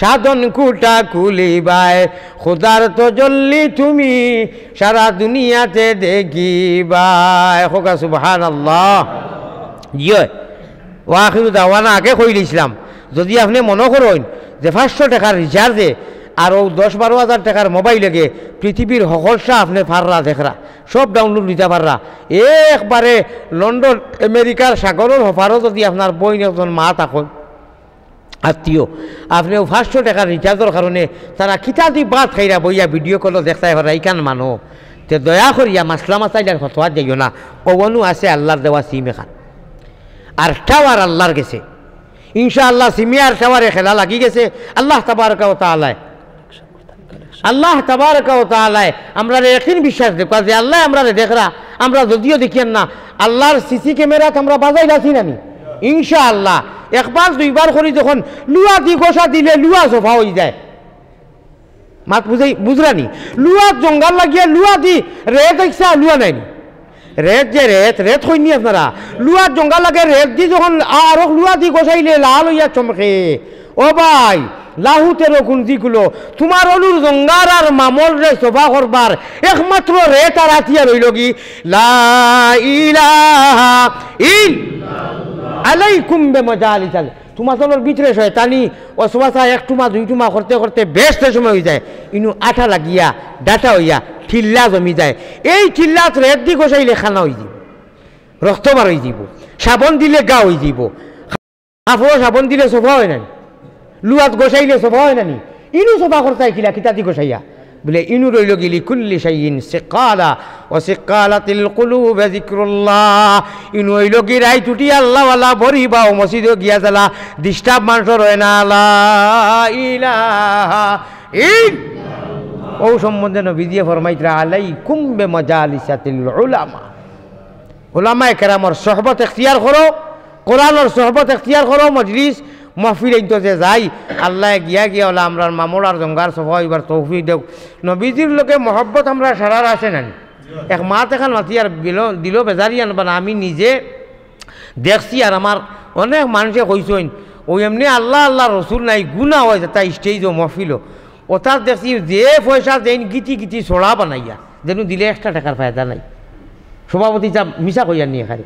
সাধন কুটা খুলিবায়, খুদার তজল্লি তুমি সারা দুনিয়াতে দেখিবায়। কউক্কা সুবহানাল্লাহ। জি অয়। ওয়া আখিরু দাওয়ানা আগে কইলিছলাম, যুদি আপনে মনো করইন যে পাঁচশো টেকার recharge-এ আর অউ দশ বারো হাজার টেকার মোবাইল এগে পৃথিবীর হকলশা আপনে পাররা দেখরা, সব download নিতা পাররা, একবারে লন্ডন, আমেরিকার সাগরর হপারও যুদি আপনার বইন একজন মা থাকইন, আত্মীয়, আপনে অউ পাঁচশো টেকার recharge-র কারণে তারা কিতাদি ভাত খাইরা বইয়া video call-ও দেখতায় পাররা, ইখান মানো। তে দয়া করিয়া মাসলা মাসাইল আর ফতোয়াত যাইও না, অউ অনো আছে আল্লাহর দেওয়া SIM এখান। আর tower আল্লাহর গেছে। ইনশাআল্লাহ, SIM-এ আর tower-এ খেলা লাগি গেছে। আল্লাহ তাবারাকা ওয়া তাআলায়, আল্লাহ তাবারাকা ওয়া তাআলায় আমরারে একিন বিশ্বাস দেউক্কা যে আল্লায় আমরারে দেখরা, আমরা যুদিও দেখিয়ার না, আল্লাহর CC camera-ত আমরা বাজাইল আছি না নি? ইনশাআল্লাহ, একবার দুইবার করি যখন লুয়া দি ঘষা দিলে লুয়া সফা অইযায়। মাত বুঝাই, বুঝরা নি? লুয়াত জঙ্গার লাগিয়া লুয়া দি রেত আইসা লুয়া নায় নি? রেত যে রেত, রেত কইন নি আপনারা? লুয়াত জঙ্গার লাগে রেত দি যখন আরক লুয়া দি ঘষাইলে লাল অইয়া চমকে। ও ভাই, লাহুতেরও কুঞ্জিগুলো, তুমার অউলুর জঙ্গার আর মামলরে সফা করবার একমাত্র রেত আর আতিয়ার অইলোগি লা ইলাহা ইল আলাইকুম বিমাজালিসাল তুমার দলর ভিতরে শয়তানি ওয়াসওয়াসা এক টুমা দুই টুমা করতে করতে বেহেস্ত সময় অইযায়। ইনু আঠা লাগিয়া, ডাটা অইয়া, ঠিল্লা জমি যায়। এই ঠিল্লাত রেত দি ঘষাইলে খানা অইযিবো, রক্ত বার অইযিবো, সাবন দিলে গা অইযিবো, কাপড়ো সাবন দিলে সফা অয় না নি, লুয়াত ঘষাইলে সফা অয় না নি। ইনু সফা করতায় কিলা, কিতা দি ঘষাইয়া? বুলে, ইনু রইলোগি লিকুল্লি শাইইন সিকালা, ওয়া সিকালাতিল কুলুবে যিকরুল্লাহ। ইনু অইলোগি রাইত উঠি আল্লাহওয়ালা বড়ি বাও মসজিদো গিয়া জ্বালা, disturb মানষর অয় না। লা ইলাহা ইল্লাল্লাহ। অউ সম্বন্ধে নবীজিয়ে ফরমাইতরা, আলাইকুম বিমাজালিসাতিল উলামা। উলামায়ে কেরামর সোহবত এখতিয়ার করো, কোরআনর সোহবত এখতিয়ার করো, মজলিস, মহফিল ইনতো যে যাই, আল্লায় গিয়া গিয়া অলা আমরার মামলার জঙ্গার সফা অইবার তৌফিক দেউক। নবীজির লগে মহব্বত আমরার সারার আছে না নি? এক মাত এখান মাতি আর বিলো-, দিলো বেজারি আনবা না। আমি নিজে দেখছি আর আমার অনেক মানষে কইছইন, অউ এমনে আল্লাহ আল্লাহ রসুল নাই, গুনা অয় যেতা stage-ও মহফিলও। অতাত দেখছি যে পয়সা দেইন গিটি গিটি ছড়া বানাইয়া, যেন দিলে একটা টেকার ফায়দা নাই। সভাপতি সাব মিছা কইয়ার নি এখানে।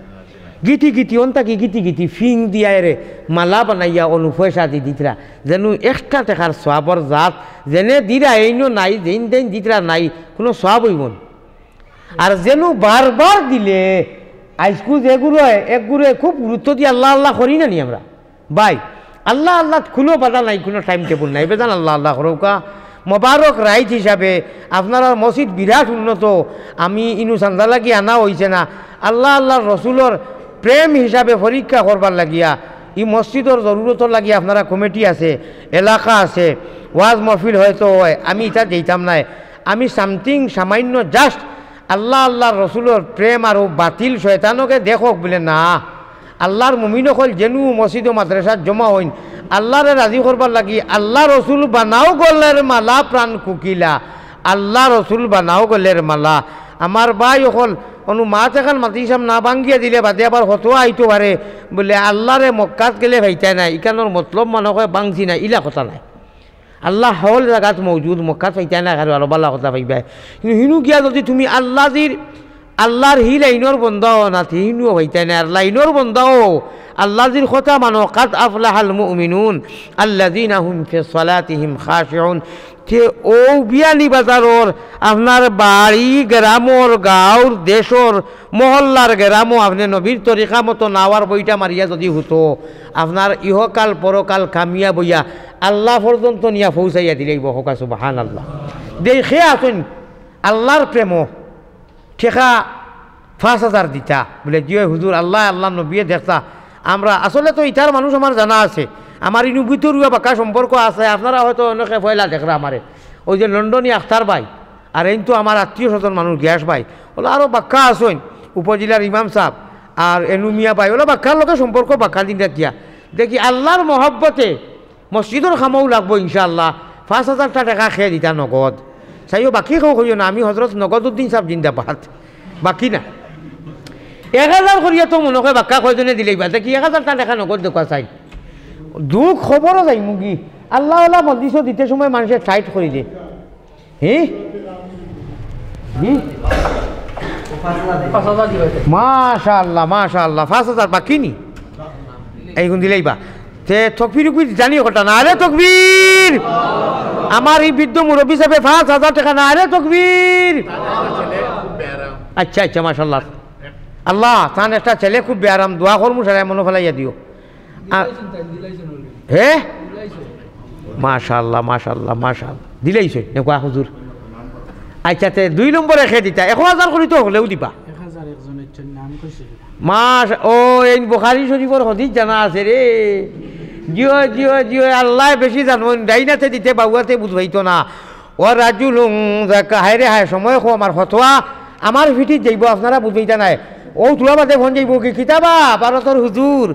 গিটি গিটি, অন থাকি গিটি গিটি, ফিং দিয়া এরে মালা বানাইয়া অনো পয়সা দি দিতরা। যেন একটা টেকার সওয়াবর জাত, যেনে দিরা এইনো নাই, যেইন দেইন দিতরা নাই, কুনু সওয়াব অইবো না। আর যেন বারবার দিলে, আইজকু যে গুরুয়ে, এক গুরুয়ে খুব গুরুত্ব দি আল্লাহ আল্লাহ করি না নি আমরা? ভাই, আল্লাহ আল্লাহত কুনু বাধা নাই, কুনু time table নাই, বেজান আল্লাহ আল্লাহ করউক্কা। মোবারক রাইত হিসাবে আপনারার মসজিদ বিরাট উন্নত। আমি ইনু চান্দা লাগি আনা অইছে না, আল্লাহ আল্লাহর রসুলর প্রেম হিসাবে পরীক্ষা করবার লাগিয়া, ই মসজিদর জরুরতর লাগি আপনারা কমিটি আছে, এলাকা আছে, ওয়াজ মহফিল হয়তো অয়, আমি ইতা যাইতাম নায়। আমি something সামান্য just আল্লাহ আল্লাহর রসুলর প্রেম আর অউ বাতিল শয়তানকে দেখউক বুলে না। আল্লাহর মুমিন অকল যেনু মসজিদ ও মাদ্রাসাত জমা অইন, আল্লাহরে রাজি করবার লাগি, আল্লাহ রসুল বানাও গলের মালা প্রাণ কুকিলা, আল্লাহ রসুল বানাও গলের মালা। আমার ভাই অকল, অনো মাত এখান মাতি সাব না ভাঙ্গিয়া দিলে বাদে আবার হতো আইতো পারে, বুলে আল্লাহরে মক্কাত গেলে পাইতায় নায়, ইখানর মতলব মনো কয় ভাংছি না, ইলা কথা নায়। আল্লাহ হকল জাগাত মওজুদ, মক্কাত পাইতায় না, কারো আরো বালা কথা পাইবায়। কিন্তু হিনু গিয়া যুদি তুমি আল্লাজির, আল্লার হি লাইনর বন্দাও না, তে হিনুও পাইতায় না। আর লাইনর বন্দাও, আল্লাজির কথা মানো, কাদ আফলাহাল মুমিনুন, আল্লাযীনা হুম ফি সালাতিহিম খাশিউন। তে অউ বিয়ানীবাজারর আপনার বাড়ি, গ্রামর, গাঁওর, দেশর, মহল্লার, গ্রামো আপনে নবীর তরিকা মতো নাওয়ার বইটা মারিয়া যুদি হুতো, আপনার ইহকাল পরকাল কামিয়াব অইয়া আল্লা পর্যন্ত নিয়া পৌঁছাইয়া দিলাইবো। কউক্কা সুবহানাল্লাহ। দেখি আছইন আল্লার প্রেমো টেকা পাঁচ হাজার দিতা। বুলে, "জি অয় হুজুর, আল্লায়, আল্লার নবীয়ে দেখতা।" আমরা আসলে তো ইতার মানুষ আমার জানা আছে, আমার ইনু ভিতরুয়া বাক্কা সম্পর্ক আছে। আপনারা হয়তো অনেকে পয়লা দেখরা আমারে, অউ যে লন্ডনী আখতার ভাই, আর এইন তো আমার আত্মীয় স্বজন মানুষ, গিয়াস ভাই, অলা আরো বাক্কা আছইন, উপজেলার ইমাম সাব, আর এনু মিয়া ভাই, অলা বাক্কার লগে সম্পর্ক বাক্কা দিন রাখিয়া। দেখি আল্লার মহব্বতে মসজিদর কামো লাগবো ইনশাআল্লাহ। পাঁচ হাজারটা টেকা কে দিতা নগদ। চাইও বাকি কেউ কইও না, আমি হজরত নগদ উদ্দিন সাব জিন্দাবাদ। বাকি না। এক হাজার করিয়া তো মনো কয় বাক্কা কয়জনে দিলাইবা। দেখি এক হাজারটা টেকা নগদ দেখউক্কা চাই। দুখ খবরও যাইমুগি। আল্লাওয়ালা মজলিসও দিতে সময় মানষে টাইট করি দে। হি? হি? মাশাআল্লাহ, মাশাআল্লাহ, পাঁচ হাজার বাকি নি? এইগুন দিলাইবা। তে তকবির উকবির জানি কথা, নারে তকবির। আমার ই বৃদ্ধ মুরব্বি সাবে পাঁচ হাজার টেকা, নারে তকবির। আচ্ছা, আচ্ছা, মাশাআল্লাহ। আল্লাহ, তান একটা ছেলে খুব বেয়ারাম, দোয়া করমু, সারায় মনো ফালাইয়া দিও। আ-, হে? মাশাআল্লাহ, মাশাআল্লাহ, মাশাআল্লাহ। দিলাইছইন, নেকুয়া হুজুর। আচ্ছা, তে দুই নম্বরে কে দিতা? এক হাজার করি তো হকলেউ দিবা। এক হাজার একজনের জন্য নাম কইছে। মাশ-, ও, এইন বুখারী শরীফর হাদিস জানা আছে রে। জিও, জিও, জিও, আল্লায় বেশি জানইন, ডাইন আতে দিতে বাউ আতে বুঝাইতো না। ও রাজুলুন যাকা, হায় রে হায়, সময় কম আর ফতোয়া আমার ফিটিত যাইবো, আপনারা বুঝাইতা নায়। অউ তুলা বাদে ফোন যাইবো কি, কিতাবা, ভারতর হুজুর,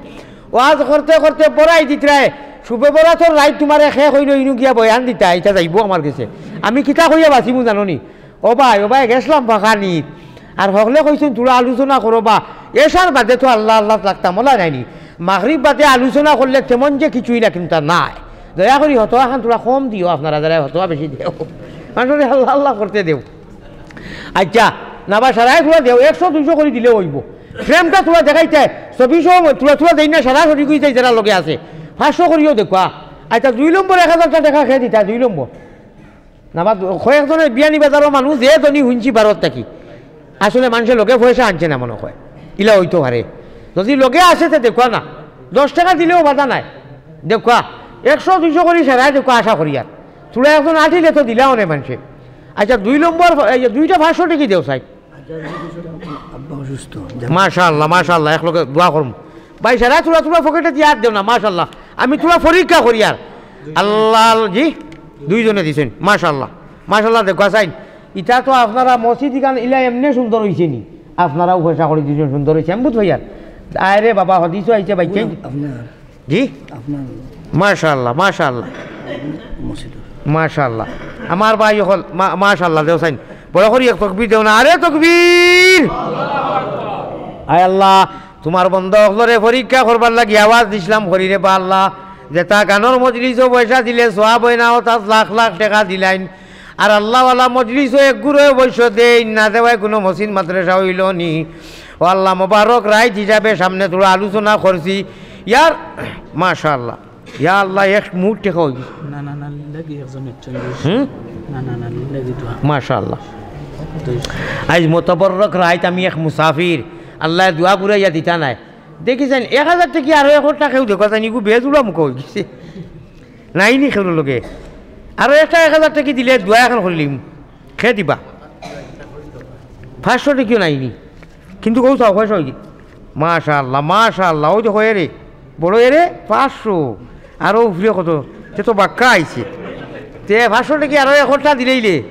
ওয়াজ করতে করতে বড়াই দিতরায়, শুবে বরাতর রাইত তুমারে কে কইলো ইনু গিয়া বয়ান দিতা, ইটা যাইবো আমার গেছে। আমি কিতা কইয়া বাঁচিমু জানো নি? ও ভাই, ও ভাই, গেছলাম ফাঁকানিত। আর হকলে কইছইন, থুড়া আলোচনা করো বা, এশার বাদে তো আল্লাহ আল্লাহ লাগতাম, অলা নায়নি। মাগরিব বাদে আলোচনা করলে তেমন যে কিছুই না, কিন্তু তা নায়। দয়া করি হতোয়া খান থুড়া কম দিও, আপনারা যারা হতোয়া বেশি দেও। মানুষরে আল্লাহ আল্লাহ করতে দেও। আচ্ছা, না বা সারায় থুড়া দেও, একশো দুইশো করি দিলেও অইবো। প্রেমটা থুড়া দেখাইতে, ছবিশো থুড়া থুড়া দেই না, সারা সরি করি দেই যারা লগে আছে। পাঁচশো করিও দেখবা। আচ্ছা, দুই নম্বর এক হাজারটা টেকা কে দিতা, দুই নম্বর। না বা কয়েকজনে বিয়ানীবাজারর মানুষ যে ধনী হুনছি ভারত থাকি। আসলে মানষে লগে পয়সা আনছে না মনো কয়। ইলা অইতো পারে। যুদি লগে আছে তে দেখবা না। দশ টেকা দিলেও বাধা নাই। দেখবা, একশো দুইশো করি সারায় দেখবা আশা করি আর। থুড়া একজন আটিলে তো দিলা অনে মানষে। আচ্ছা, দুই নম্বর, এই যে দুইটা পাঁচশো টেকি দেও চাই। আব্বা অসুস্থ। মাশাআল্লাহ, মাশাআল্লাহ, এক লগে দোয়া করমু। ভাই, সারা থুড়া থুড়া পকেটে দিয়া আর দেও না, মাশাআল্লাহ। আমি থুড়া পরীক্ষা করি আর। আল্লাহ, জি, দুইজনে দিছইন, মাশাআল্লাহ। মাশাআল্লাহ, দেখবা চাইন। ইটা তো আপনারা মসজিদ ইখান ইলা এমনে সুন্দর অইছে নি? আপনারাও পয়সা করি দিছইন, সুন্দর অইছে। আমি বুঝ ভাইয়ার। আরে বাবা, হাদিসও আইছে ভাই, চাইন। আপনার জি? আপনার মাশাআল্লাহ, মাশাআল্লাহ। মসজিদ। মাশাআল্লাহ। আমার ভাই অকল, মা-, মাশাআল্লাহ, দেও চাইন। বড় করি এক তকবীর দেও না। আরে তকবীর! আয় আল্লাহ, তুমার বন্দা অকলরে পরীক্ষা করবার লাগি আওয়াজ দিছলাম করি রে বা আল্লাহ। যেতা গানর মজলিসও পয়সা দিলে সওয়াব অয় না, অতাত লাখ লাখ টেকা দিলাইন। আর আল্লাহওয়ালা মজলিসও এক গুরু অবশ্য দেইন না, দেওয়ায় কুনু মসজিদ মাদ্রাসা অইলো নি। ও আল্লাহ, মোবারক রাইত হিসাবে সামনে থুড়া আলোচনা করছি। ইয়ার, মাশাআল্লাহ। ইয়া আল্লাহ, এক মুঠ টেকা অইগেছে। না, না, না, লাগি একজন একজন। হুম? না, না, না, লাগি দোয়া। মাশাআল্লাহ। আইজ মোতাবাররক রাইত আমি এক মুসাফির, আল্লায় দোয়া ঘুরাইয়া দিতা নায়। দেখি চাইন, এক হাজার টেকি আরো এক টেকা কেউ দেখো চাইন, ইগু বেজুড়া মুখো অইগেছে। নাইনি কেউর লগে। আরো একটা এক হাজার টেকি দিলে দোয়া একখান করিলিমু। কে দিবা? পাঁচশো টেকিও নাইনি। কিন্তু কও চাও, পয়সা অইগেছে। মাশাআল্লাহ, মাশাআল্লাহ। অউ দেখো এরে, বড় এরে, পাঁচশো। আরো উপরে কত? তে তো বাক্কা আইছে। তে পাঁচশো টেকি আরো এক টেকা দিলাইলে।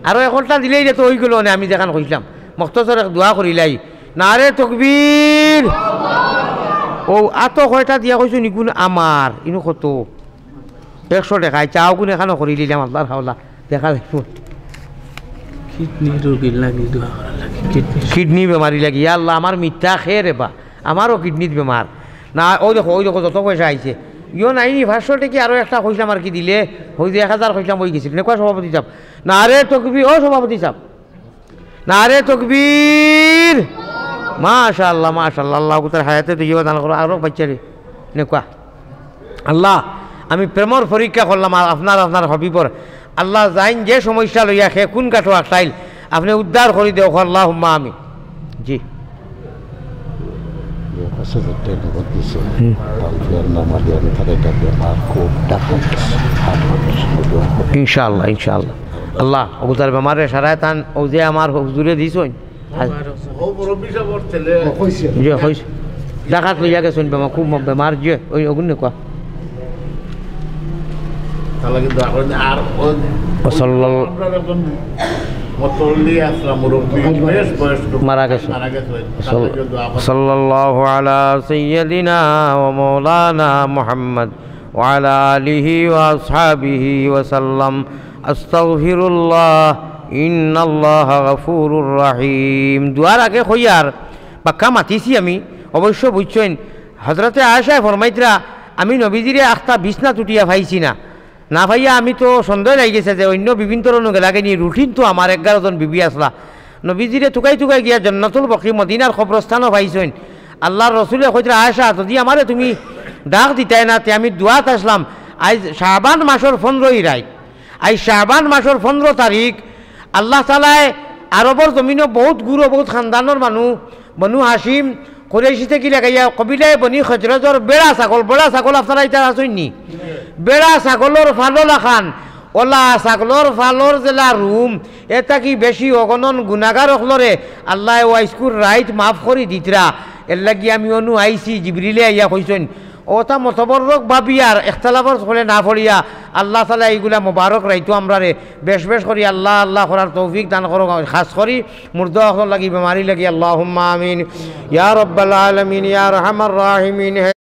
আরো এক টেকা দিলাইলে তো অইগেলো অনে, আমি যেখান কইছলাম। মখতসর এক দোয়া করিলাই। নারে তকবীর। অউ আতো কয়টা দিয়া কইছো নিগুন আমার, ইনো কত? একশো টেকা, আইচ্ছা, অগুন একখানো করিলিলাম, আল্লার হাওলা, দেখা যাইবো। কিডনি রোগীর লাগি দোয়া করা লাগে, কিডনি। কিডনি বেমারি লাগি, ইয়া আল্লাহ, আমার মিঠা খেয়ে রে বা, আমারও কিডনির বেমার। না, অউ দেখো, অউ দেখো, যত পয়সা আইছে। ইয়ো নাইনি, পাঁচশো টেকি আরো একটা কইছলাম আর কি দিলে, অউ যে এক হাজার কইছলাম, অইগেছিল। নেকুয়া সভাপতি সাব। নারে তকবীর, ও সভাপতি সাব। নারে তকবীর। মাশাআল্লাহ, মাশাআল্লাহ। আল্লাহ তার হায়াতে তো ইয়ে দান করো, আরো বাচ্চারে। নেকুয়া। আল্লাহ, আমি প্রেমর পরীক্ষা করলাম, আর আপনার, আপনার হাবিবর। আল্লাহ যাইন যে সমস্যা লইয়া হে কুন ঘাটো আটকাইল, আপনে উদ্ধার করি দেও, আল্লাহুম্মা আমিন। জি। ইনশাআল্লাহ, ইনশাআল্লাহ। আল্লাহ অগুতার বেমারে সারায় তান, অউ যে আমার হুজুরে দিছইন। জি, কইছে। ঢাকাত লইয়া গেছইন বেমার, খুব বেমার, জি, ওই অগুন কওয়া। তাহলে কিন্তু এখন আর ওই ওসাল্লাল- আমরা এখন মুতল্লি আসলাম, মুরব্বি, বেশ বয়স্ক, মারা গেছে। মারা গেছে। ওসাল-, তাহলে কিন্তু আবার সাল্লাল্লাহু আলা সাইয়্যিদিনা ওয়া মাওলানা মুহাম্মদ ওয়া আলা আলিহি ওয়া আসহাবিহি ওয়া সাল্লাম। আস্তাগফিরুল্লাহ, ইন্নাল্লাহা গাফুরুর রাহিম। দোয়ার আগে কইয়ার বাক্কা মাতিছি আমি, অবশ্য বুঝছইন, হযরতে আয়েশায় ফরমাইতরা, আমি নবীজিরে আখতা বিছনা তুটিয়া পাইছি না, না পাইয়া আমি তো সন্দেহ লাগি গেছে যে অন্য বিবিন্তরও গেলাগিনি, রুটিন তো আমার এগারো জন বিবি আসলা। নবীজিরে তুকাই তুকাই গিয়া জন্নতুল বকি মদিনার কবরস্থানও পাইছইন। আল্লাহর রসুলে কইতরা, আয়েশা, যদি আমারে তুমি ডাক দিতায় না, তে আমি দোয়াত আসলাম। আইজ শাবান মাসর পনরোই রাইত, আইজ শাবান মাসর পনরো তারিখ। আল্লাহ তাআলায় আরবর জমিনো বউত গুরু, বউত খানদানর মানু, বনু হাশিম, কুরাইশি থাকি লাগাইয়া কবিলায়ে বনি খজরজর বেড়া ছাগল, বেড়া ছাগল আপনারা ইতা আছইন নি? বেড়া ছাগলর ফালর লাখান, অলা ছাগলর ফালর যেলা রুম, এ থাকি বেশি অগণন গুনাগার অকলরে আল্লায় ওয়াইজকুর রাইত মাফ করি দিতরা। এরলাগি আমি অনো আইছি, জিবরিলে আইয়া কইছইন, অতা মতবরক ভাবিয়ার ইখতিলাফর চক্করে না পড়িয়া আল্লাহ তাআলায় ইগুলা মোবারক রাইতো আমরারে বেশ বেশ করি আল্লাহ আল্লাহ করার তৌফিক দান করো। খাছ করি মুর্দা অকলর লাগি, বেমারির লাগি, আল্লাহুম্মা আমিন। ইয়া রাব্বাল আলামিন, ইয়া আরহামার রাহিমিন।